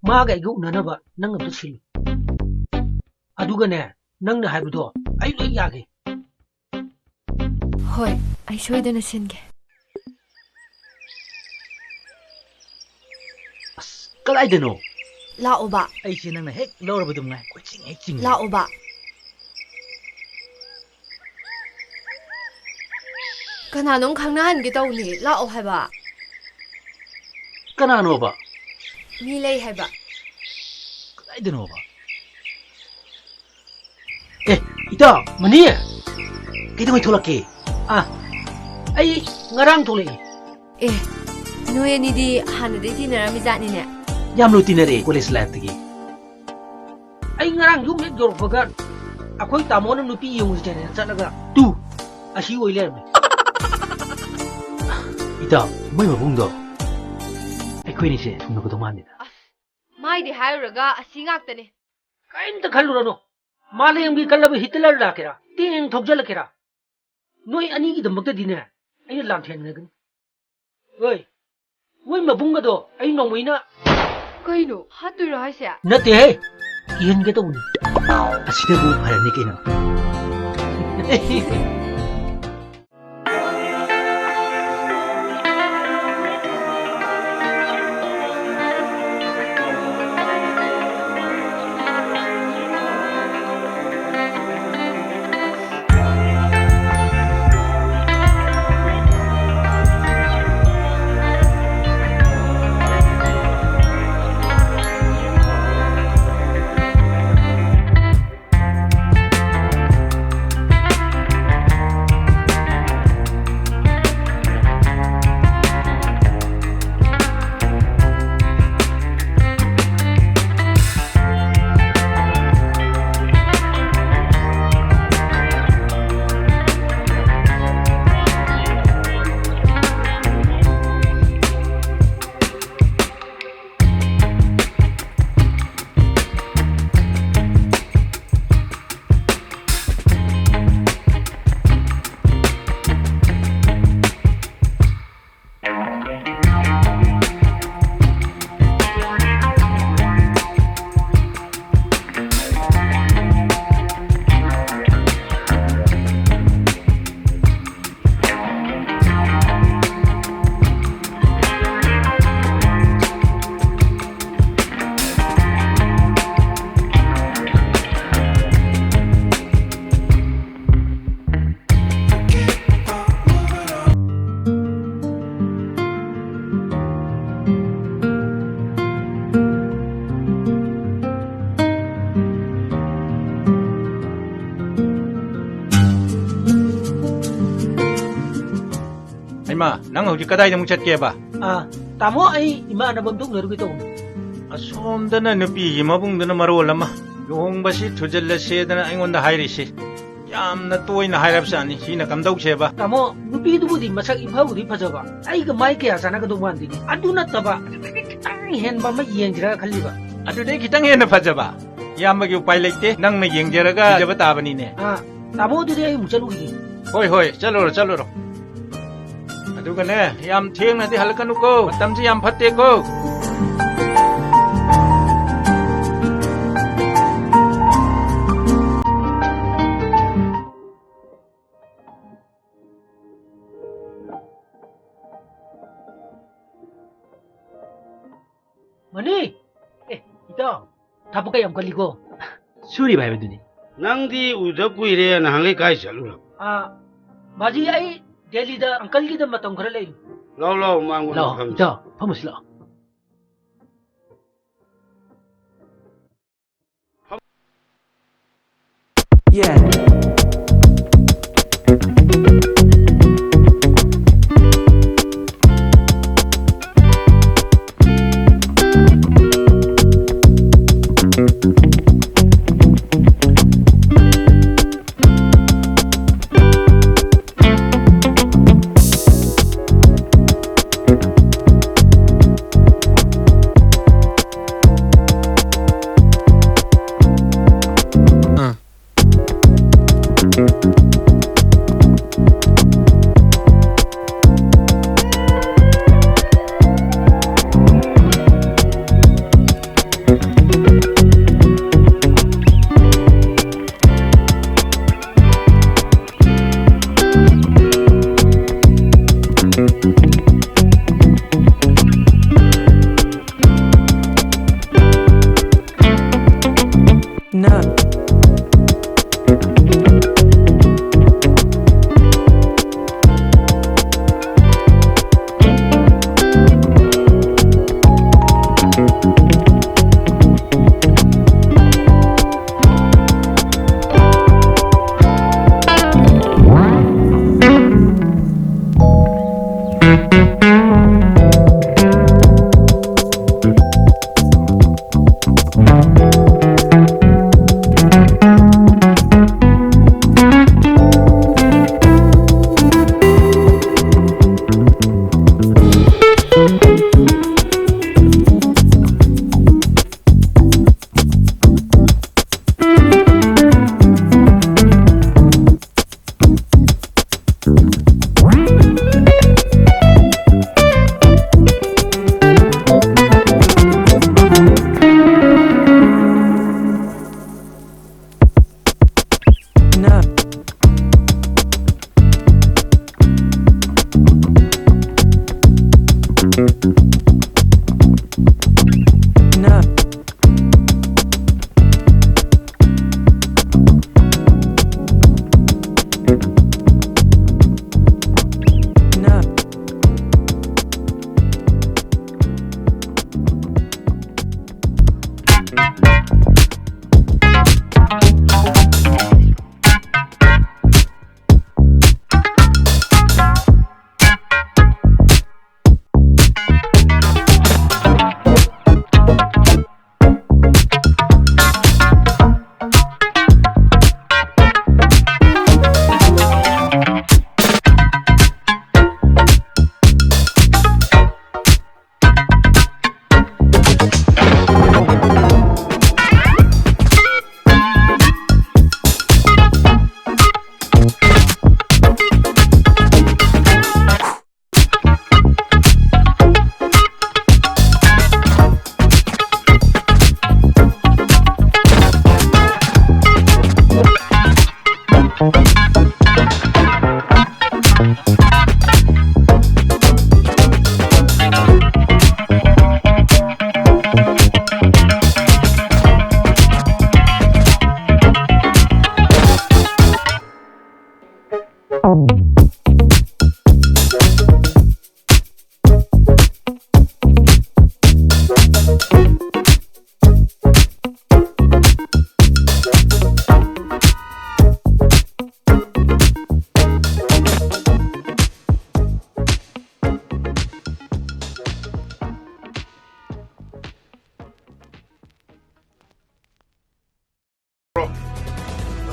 ꯃꯥꯒ ꯑꯩꯒ ꯎꯅꯅꯕ ꯅꯪ ꯑꯝꯇ ꯁꯤꯜꯂꯨ꯫ ꯑꯗꯨꯒꯅꯦ, ꯅꯪꯅ ꯍꯥꯏꯕꯗꯣ ꯑꯩ ꯂꯣꯏ ꯌꯥꯒꯦ꯫ ꯍꯣꯏ, ꯑꯩ ꯁꯣꯏꯗꯅ ꯁꯤꯟꯒꯦ꯫ ꯑꯁ, ꯀꯗꯥꯏꯗꯅꯣ? ꯂꯥꯛꯑꯣꯕ꯫ ꯑꯩꯁꯦ ꯅꯪꯅ ꯍꯦꯛ ꯂꯧꯔꯕ ꯑꯗꯨꯝ ꯉꯥꯏ꯫ ꯀꯣꯏꯆꯤꯡ ꯍꯦꯛ ꯆꯤꯡꯉꯦ꯫ ꯂꯥꯛꯑꯣꯕ꯫ ꯀꯅꯥꯅꯣꯝ ꯈꯪꯅꯍꯟꯒꯦ ꯇꯧꯅꯤ꯫ ꯂꯥꯛꯑꯣ ꯍꯥꯏꯕ꯫ ꯀꯅꯥꯅꯣꯕ? ꯃꯤ ꯂꯩ ꯍꯥꯏꯕ꯫ ꯀꯗꯥꯏꯗꯅꯣꯕ? ꯑꯦ, ꯏꯇꯥꯎ, ꯃꯅꯤ! ꯀꯩꯗꯧꯉꯩ ꯊꯣꯛꯂꯛꯀꯦ? ꯑꯥ, ꯑꯩ ꯉꯔꯥꯡ ꯊꯣꯛꯂꯛꯑꯦ꯫ ꯑꯦ, ꯅꯣꯏ ꯑꯅꯤꯗꯤ ꯍꯥꯟꯅꯗꯩ ꯇꯤꯟꯅꯔꯝꯃꯤꯖꯥꯠꯅꯤꯅꯦ? ꯌꯥꯝ ꯂꯨ ꯇꯤꯟꯅꯔꯛꯑꯦ college lifeꯇꯒꯤ꯫ ꯑꯩ ꯉꯔꯥꯡ ꯌꯨꯝ ꯍꯦꯛ ꯌꯧꯔꯛꯄꯒ ꯑꯩꯈꯣꯏ ꯇꯥꯃꯣꯅ ꯅꯨꯄꯤ ꯌꯦꯡꯉꯨꯁꯦꯅ ꯆꯠꯂꯒ ꯇꯨ ꯑꯁꯤ ꯑꯣꯏ ꯂꯩꯔꯝꯃꯦ꯫ ꯏꯇꯥꯎ, ꯃꯣꯏ ꯃꯕꯨꯡꯗꯣ ꯑꯩꯈꯣꯏꯅꯤꯁꯦ ꯊꯨꯡꯅꯒꯗꯧ ꯃꯥꯟꯗꯦꯗ꯫ ꯑꯁ, ꯃꯥꯏꯗꯤ ꯍꯥꯏꯔꯨꯔꯒ ꯑꯁꯤ ꯉꯥꯛꯇꯅꯦ꯫ ꯀꯔꯤꯝꯇ ꯈꯜꯂꯨꯔꯅꯨ꯫ ꯃꯥꯂꯦꯝꯒꯤ ꯀꯜꯂꯕ ꯍꯤꯇꯂꯔ ꯂꯥꯛꯀꯦꯔꯥ, ꯇꯦꯡ ꯊꯧꯖꯜꯂꯛꯀꯦꯔꯥ, ꯅꯣꯏ ꯑꯅꯤꯒꯤꯗꯃꯛꯇꯗꯤꯅꯦ ꯑꯩꯅ ꯂꯥꯟꯊꯦꯡꯅꯒꯅꯤ꯫ ꯍꯣꯏ, ꯃꯣꯏ ꯃꯕꯨꯡꯒꯗꯣ ꯑꯩ ꯅꯣꯡꯃꯩꯅ ꯀꯩꯅꯣ, ꯍꯥꯠꯇꯣꯏꯔꯣ ꯍꯥꯏꯁꯦ? ꯅꯠꯇꯦꯍꯦ, ꯀꯤꯍꯟꯒꯦ ꯇꯧꯕꯅꯤ꯫ ꯑꯁꯤꯅꯕꯨ ꯐꯔꯅꯤ ꯀꯩꯅꯣ꯫ ꯑꯥ, ꯅꯪ ꯍꯧꯖꯤꯛ ꯀꯗꯥꯏꯗ ꯑꯃꯨꯛ ꯆꯠꯀꯦꯕ? ꯑꯥ, ꯇꯥꯃꯣ, ꯑꯩ ꯏꯃꯥꯟꯅꯕ ꯑꯃꯗ ꯎꯅꯔꯨꯒꯦ ꯇꯧꯕꯅꯤ꯫ ꯑꯁꯣꯝꯗꯅ ꯅꯨꯄꯤꯒꯤ ꯃꯕꯨꯡꯗꯨꯅ ꯃꯔꯣꯜ ꯑꯃ ꯂꯨꯍꯣꯡꯕꯁꯤ ꯊꯨꯖꯜꯂꯁꯦꯗꯅ ꯑꯩꯉꯣꯟꯗ ꯍꯥꯏꯔꯤꯁꯦ꯫ ꯌꯥꯝꯅ ꯇꯣꯏꯅ ꯍꯥꯏꯔꯕꯖꯥꯠꯅꯤ꯫ ꯁꯤꯅ ꯀꯝꯗꯧꯁꯦꯕ? ꯇꯥꯃꯣ, ꯅꯨꯄꯤꯗꯨꯕꯨꯗꯤ ꯃꯁꯛ ꯏꯐꯕꯨꯗꯤ ꯐꯖꯕ, ꯑꯩꯒ ꯃꯥꯏ ꯀꯌꯥ ꯆꯥꯟꯅꯒꯗꯧ ꯃꯥꯟꯗꯦꯅꯦ꯫ ꯑꯗꯨ ꯅꯠꯇꯕ ꯑꯗꯨꯗꯒꯤ ꯈꯤꯇꯪ ꯍꯦꯟꯕ ꯑꯃ ꯌꯦꯡꯁꯤꯔꯥ ꯈꯜꯂꯤꯕ꯫ ꯑꯗꯨꯗꯩ ꯈꯤꯇꯪ ꯍꯦꯟꯅ ꯐꯖꯕ? ꯏꯌꯥꯝꯕꯒꯤ ꯎꯄꯥꯏ ꯂꯩꯇꯦ, ꯅꯪꯅ ꯌꯦꯡꯖꯔꯒ ꯄꯤꯖꯕ ꯇꯥꯕꯅꯤꯅꯦ꯫ ꯑꯥ, ꯇꯥꯃꯣ, ꯑꯗꯨꯗꯤ ꯑꯩ ꯑꯃꯨꯛ ꯆꯠꯂꯨꯈꯤꯒꯦ꯫ ꯍꯣꯏ, ꯍꯣꯏ, ꯆꯠꯂꯨꯔꯣ, ꯆꯠꯂꯨꯔꯣ꯫ ꯑꯗꯨꯒꯅꯦ, ꯌꯥꯝ ꯊꯦꯡꯅꯗꯤ ꯍꯜꯂꯛꯀꯅꯨꯀꯣ, ꯃꯇꯝꯁꯤ ꯌꯥꯝ ꯐꯠꯇꯦꯀꯣ꯫ ꯃꯅꯤ! ꯑꯦ, ꯏꯇꯥꯎ, ꯊꯕꯛꯀ ꯌꯥꯝ ꯀꯜꯂꯤꯀꯣ꯫ ꯁꯨꯔꯤꯕ ꯍꯥꯏꯕꯗꯨꯅꯤ꯫ ꯅꯪꯗꯤ ꯎꯗ ꯀꯨꯏꯔꯦ, ꯅꯍꯥꯟꯈꯩ ꯀꯥꯏ ꯆꯠꯂꯨꯔꯕ? ꯑꯥ, ꯕꯥꯖꯤ, ꯑꯩ ꯗꯦꯜꯂꯤꯗ ꯑꯪꯀꯜꯒꯤꯗ ꯃꯇꯝ ꯈꯔ ꯂꯩꯔꯨ꯫ ꯂꯥꯎ, ꯂꯥꯎ, ꯃꯥꯡꯒꯣꯟꯗ ꯂꯥꯛꯑꯣ, ꯐꯝꯁꯤ꯫ ꯏꯇꯥꯎ, ꯐꯝꯃꯨꯁꯤ ꯂꯥꯛꯑꯣ꯫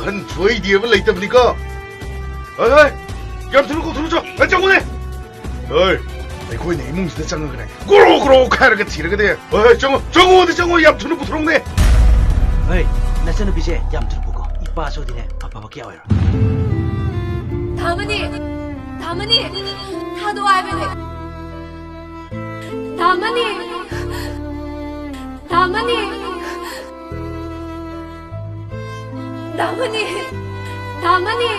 ꯑꯍꯟ ꯁꯣꯏꯗꯦꯕ ꯂꯩꯇꯕꯅꯤꯀꯣ꯫ ꯍꯣꯏ, ꯍꯣꯏ, ꯌꯥꯝ ꯊꯨꯅ ꯀꯧꯊꯣꯔꯛꯎ, ꯆꯣ꯫ ꯍꯣꯏ, ꯆꯪꯉꯨꯅꯦ꯫ ꯍꯣꯏ, ꯑꯩꯈꯣꯏꯅ ꯏꯃꯨꯡꯁꯤꯗ ꯆꯪꯉꯒꯅꯦ, ꯒ꯭ꯔꯣ ꯒ꯭ꯔꯣ ꯈꯥꯏꯔꯒ ꯊꯤꯔꯒꯗꯤ꯫ ꯍꯣꯏ, ꯍꯣꯏ, ꯆꯪꯉꯣ, ꯆꯪꯉꯣꯗꯤ ꯆꯪꯉꯣ, ꯌꯥꯝ ꯊꯨꯅ ꯄꯨꯊꯣꯔꯛꯎꯅꯦ꯫ ꯍꯣꯏ, ꯅꯆꯟꯅꯨꯄꯤꯁꯦ ꯌꯥꯝ ꯊꯨꯅ ꯄꯨꯀꯣ, ꯏꯄꯥ ꯁꯣꯏꯗꯤꯅꯦ ꯑꯐꯕ ꯀꯌꯥ ꯑꯣꯏꯔꯣꯏ꯫ ꯊꯥꯃꯅꯤ, ꯊꯥꯃꯅꯤ, ꯊꯥꯗꯣꯛꯑꯣ ꯍꯥꯏꯕꯅꯦ꯫ ꯊꯥꯃꯅꯤ, ꯊꯥꯃꯅꯤ, ꯊꯥꯃꯅꯤ꯫ ꯇꯥꯃꯅꯤ꯫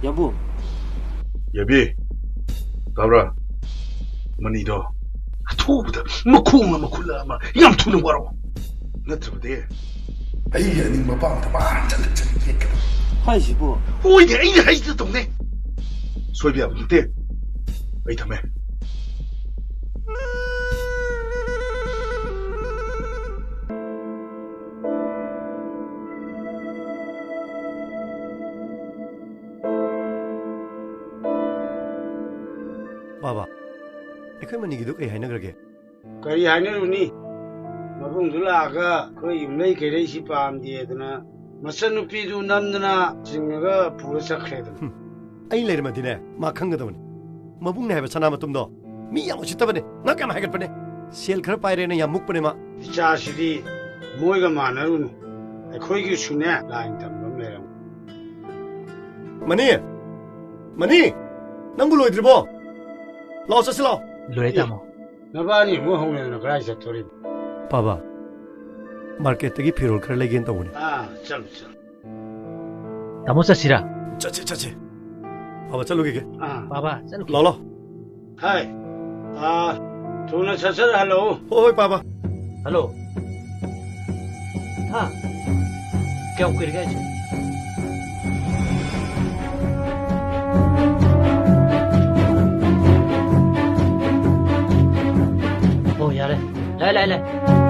ꯌꯥꯝꯕꯨ꯫ ꯌꯥꯕꯤ, ꯇꯥꯕ꯭ꯔꯥ? ꯃꯅꯤꯗꯣ ꯑꯊꯨꯕꯗ ꯃꯈꯣꯡ ꯑꯃ ꯈꯨꯠ ꯑꯃ ꯌꯥꯝ ꯊꯨꯅ ꯋꯥꯔꯛꯑꯣ꯫ ꯅꯠꯇ꯭ꯔꯕꯗꯤ ꯑꯩꯒꯤ ꯑꯅꯤꯡꯕ ꯑꯄꯥꯝꯕꯗ ꯃꯥ ꯍꯟꯖꯟ ꯍꯟꯖꯟ ꯌꯦꯠꯀꯗꯕ꯫ ꯍꯥꯏꯁꯤꯕꯨ? ꯍꯣꯏꯅꯦ, ꯑꯩꯅ ꯍꯥꯏꯁꯤꯗ ꯇꯧꯅꯦ꯫ ꯁꯣꯏꯕ ꯌꯥꯕ ꯅꯠꯇꯦ꯫ ꯑꯩ ꯊꯝꯃꯦ꯫ ꯕꯥꯕꯥ, ꯑꯩꯈꯣꯏ ꯃꯅꯤꯒꯤꯗꯨ ꯀꯩ ꯍꯥꯏꯅꯈ꯭ꯔꯒꯦ? ꯀꯔꯤ ꯍꯥꯏꯅꯔꯨꯅꯤ? ꯃꯕꯨꯡꯗꯨ ꯂꯥꯛꯑꯒ ꯑꯩꯈꯣꯏ ꯌꯨꯝꯂꯩ ꯀꯩꯔꯩꯁꯤ ꯄꯥꯝꯗꯦꯗꯅ ꯃꯆꯟꯅꯨꯄꯤꯗꯨ ꯅꯝꯗꯅ ꯆꯤꯡꯉꯒ ꯄꯨꯔ ꯆꯠꯈ꯭ꯔꯦꯗꯅ꯫ ꯍꯨꯝ꯫ ꯑꯩ ꯂꯩꯔꯝꯃꯗꯤꯅꯦ, ꯃꯥ ꯈꯪꯒꯗꯕꯅꯤ꯫ ꯃꯕꯨꯡꯅꯦ ꯍꯥꯏꯕ ꯁꯅꯥ ꯃꯇꯨꯝꯗꯣ ꯃꯤ ꯌꯥꯝ ꯎꯁꯤꯠꯇꯕꯅꯦ, ꯉꯛ ꯌꯥꯝ ꯍꯥꯏꯒꯠꯄꯅꯦ꯫ ꯁꯦꯜ ꯈꯔ ꯄꯥꯏꯔꯦꯅ ꯌꯥꯝ ꯃꯨꯛꯄꯅꯦ ꯃꯥ꯫ ꯏꯆꯥꯁꯤꯗꯤ ꯃꯣꯏꯒ ꯃꯥꯟꯅꯔꯨꯅꯨ꯫ ꯑꯩꯈꯣꯏꯒꯤꯁꯨꯅꯦ ꯂꯥꯏꯟ ꯇꯝꯕ ꯑꯃ ꯂꯩꯔꯝꯒꯅꯤ꯫ ꯃꯅꯤ! ꯃꯅꯤ! ꯅꯪꯕꯨ ꯂꯣꯏꯗ꯭ꯔꯤꯕꯣ? ꯂꯥꯛꯑꯣ, ꯆꯠꯁꯤ ꯂꯥꯛꯑꯣ꯫ ꯂꯣꯏꯔꯦ, ꯑꯦ, ꯇꯥꯃꯣ꯫ ꯅꯕꯥꯅꯤ ꯑꯃꯨꯛ ꯍꯧꯅꯗꯅ ꯀꯗꯥꯏ ꯆꯠꯇꯣꯔꯤꯕ? ꯄꯥꯕ, ꯃꯥꯔꯀꯦꯠꯇꯒꯤ ꯐꯤꯔꯣꯜ ꯈꯔ ꯂꯩꯒꯦꯅ ꯇꯧꯕꯅꯤ꯫ ꯑꯥ, ꯆꯠꯂꯨ, ꯆꯠꯂꯨ꯫ ꯇꯥꯃꯣ, ꯆꯠꯁꯤꯔꯥ? ꯆꯠꯁꯤ, ꯆꯠꯁꯤ꯫ ꯄꯥꯕ, ꯆꯠꯂꯨꯈꯤꯒꯦ꯫ ꯑꯥ꯫ ꯄꯥꯕ, ꯆꯠꯂꯨꯈꯤꯒꯦ꯫ ꯂꯥꯛꯑꯣ, ꯂꯥꯛꯑꯣ꯫ ꯍꯥꯏ꯫ ꯑꯥ, ꯊꯨꯅ ꯆꯠꯆꯔ ꯍꯜꯂꯛꯎ꯫ ꯍꯣꯏ, ꯍꯣꯏ, ꯄꯥꯕ꯫ ꯍꯜꯂꯣ꯫ ꯍꯥ? ꯀꯌꯥꯝ ꯀꯨꯏꯔꯒꯦ ꯍꯥꯏꯁꯦ? ꯑꯣ, ꯌꯥꯔꯦ꯫ ꯂꯥꯛꯑꯦ, ꯂꯥꯛꯑꯦ, ꯂꯥꯛꯑꯦ꯫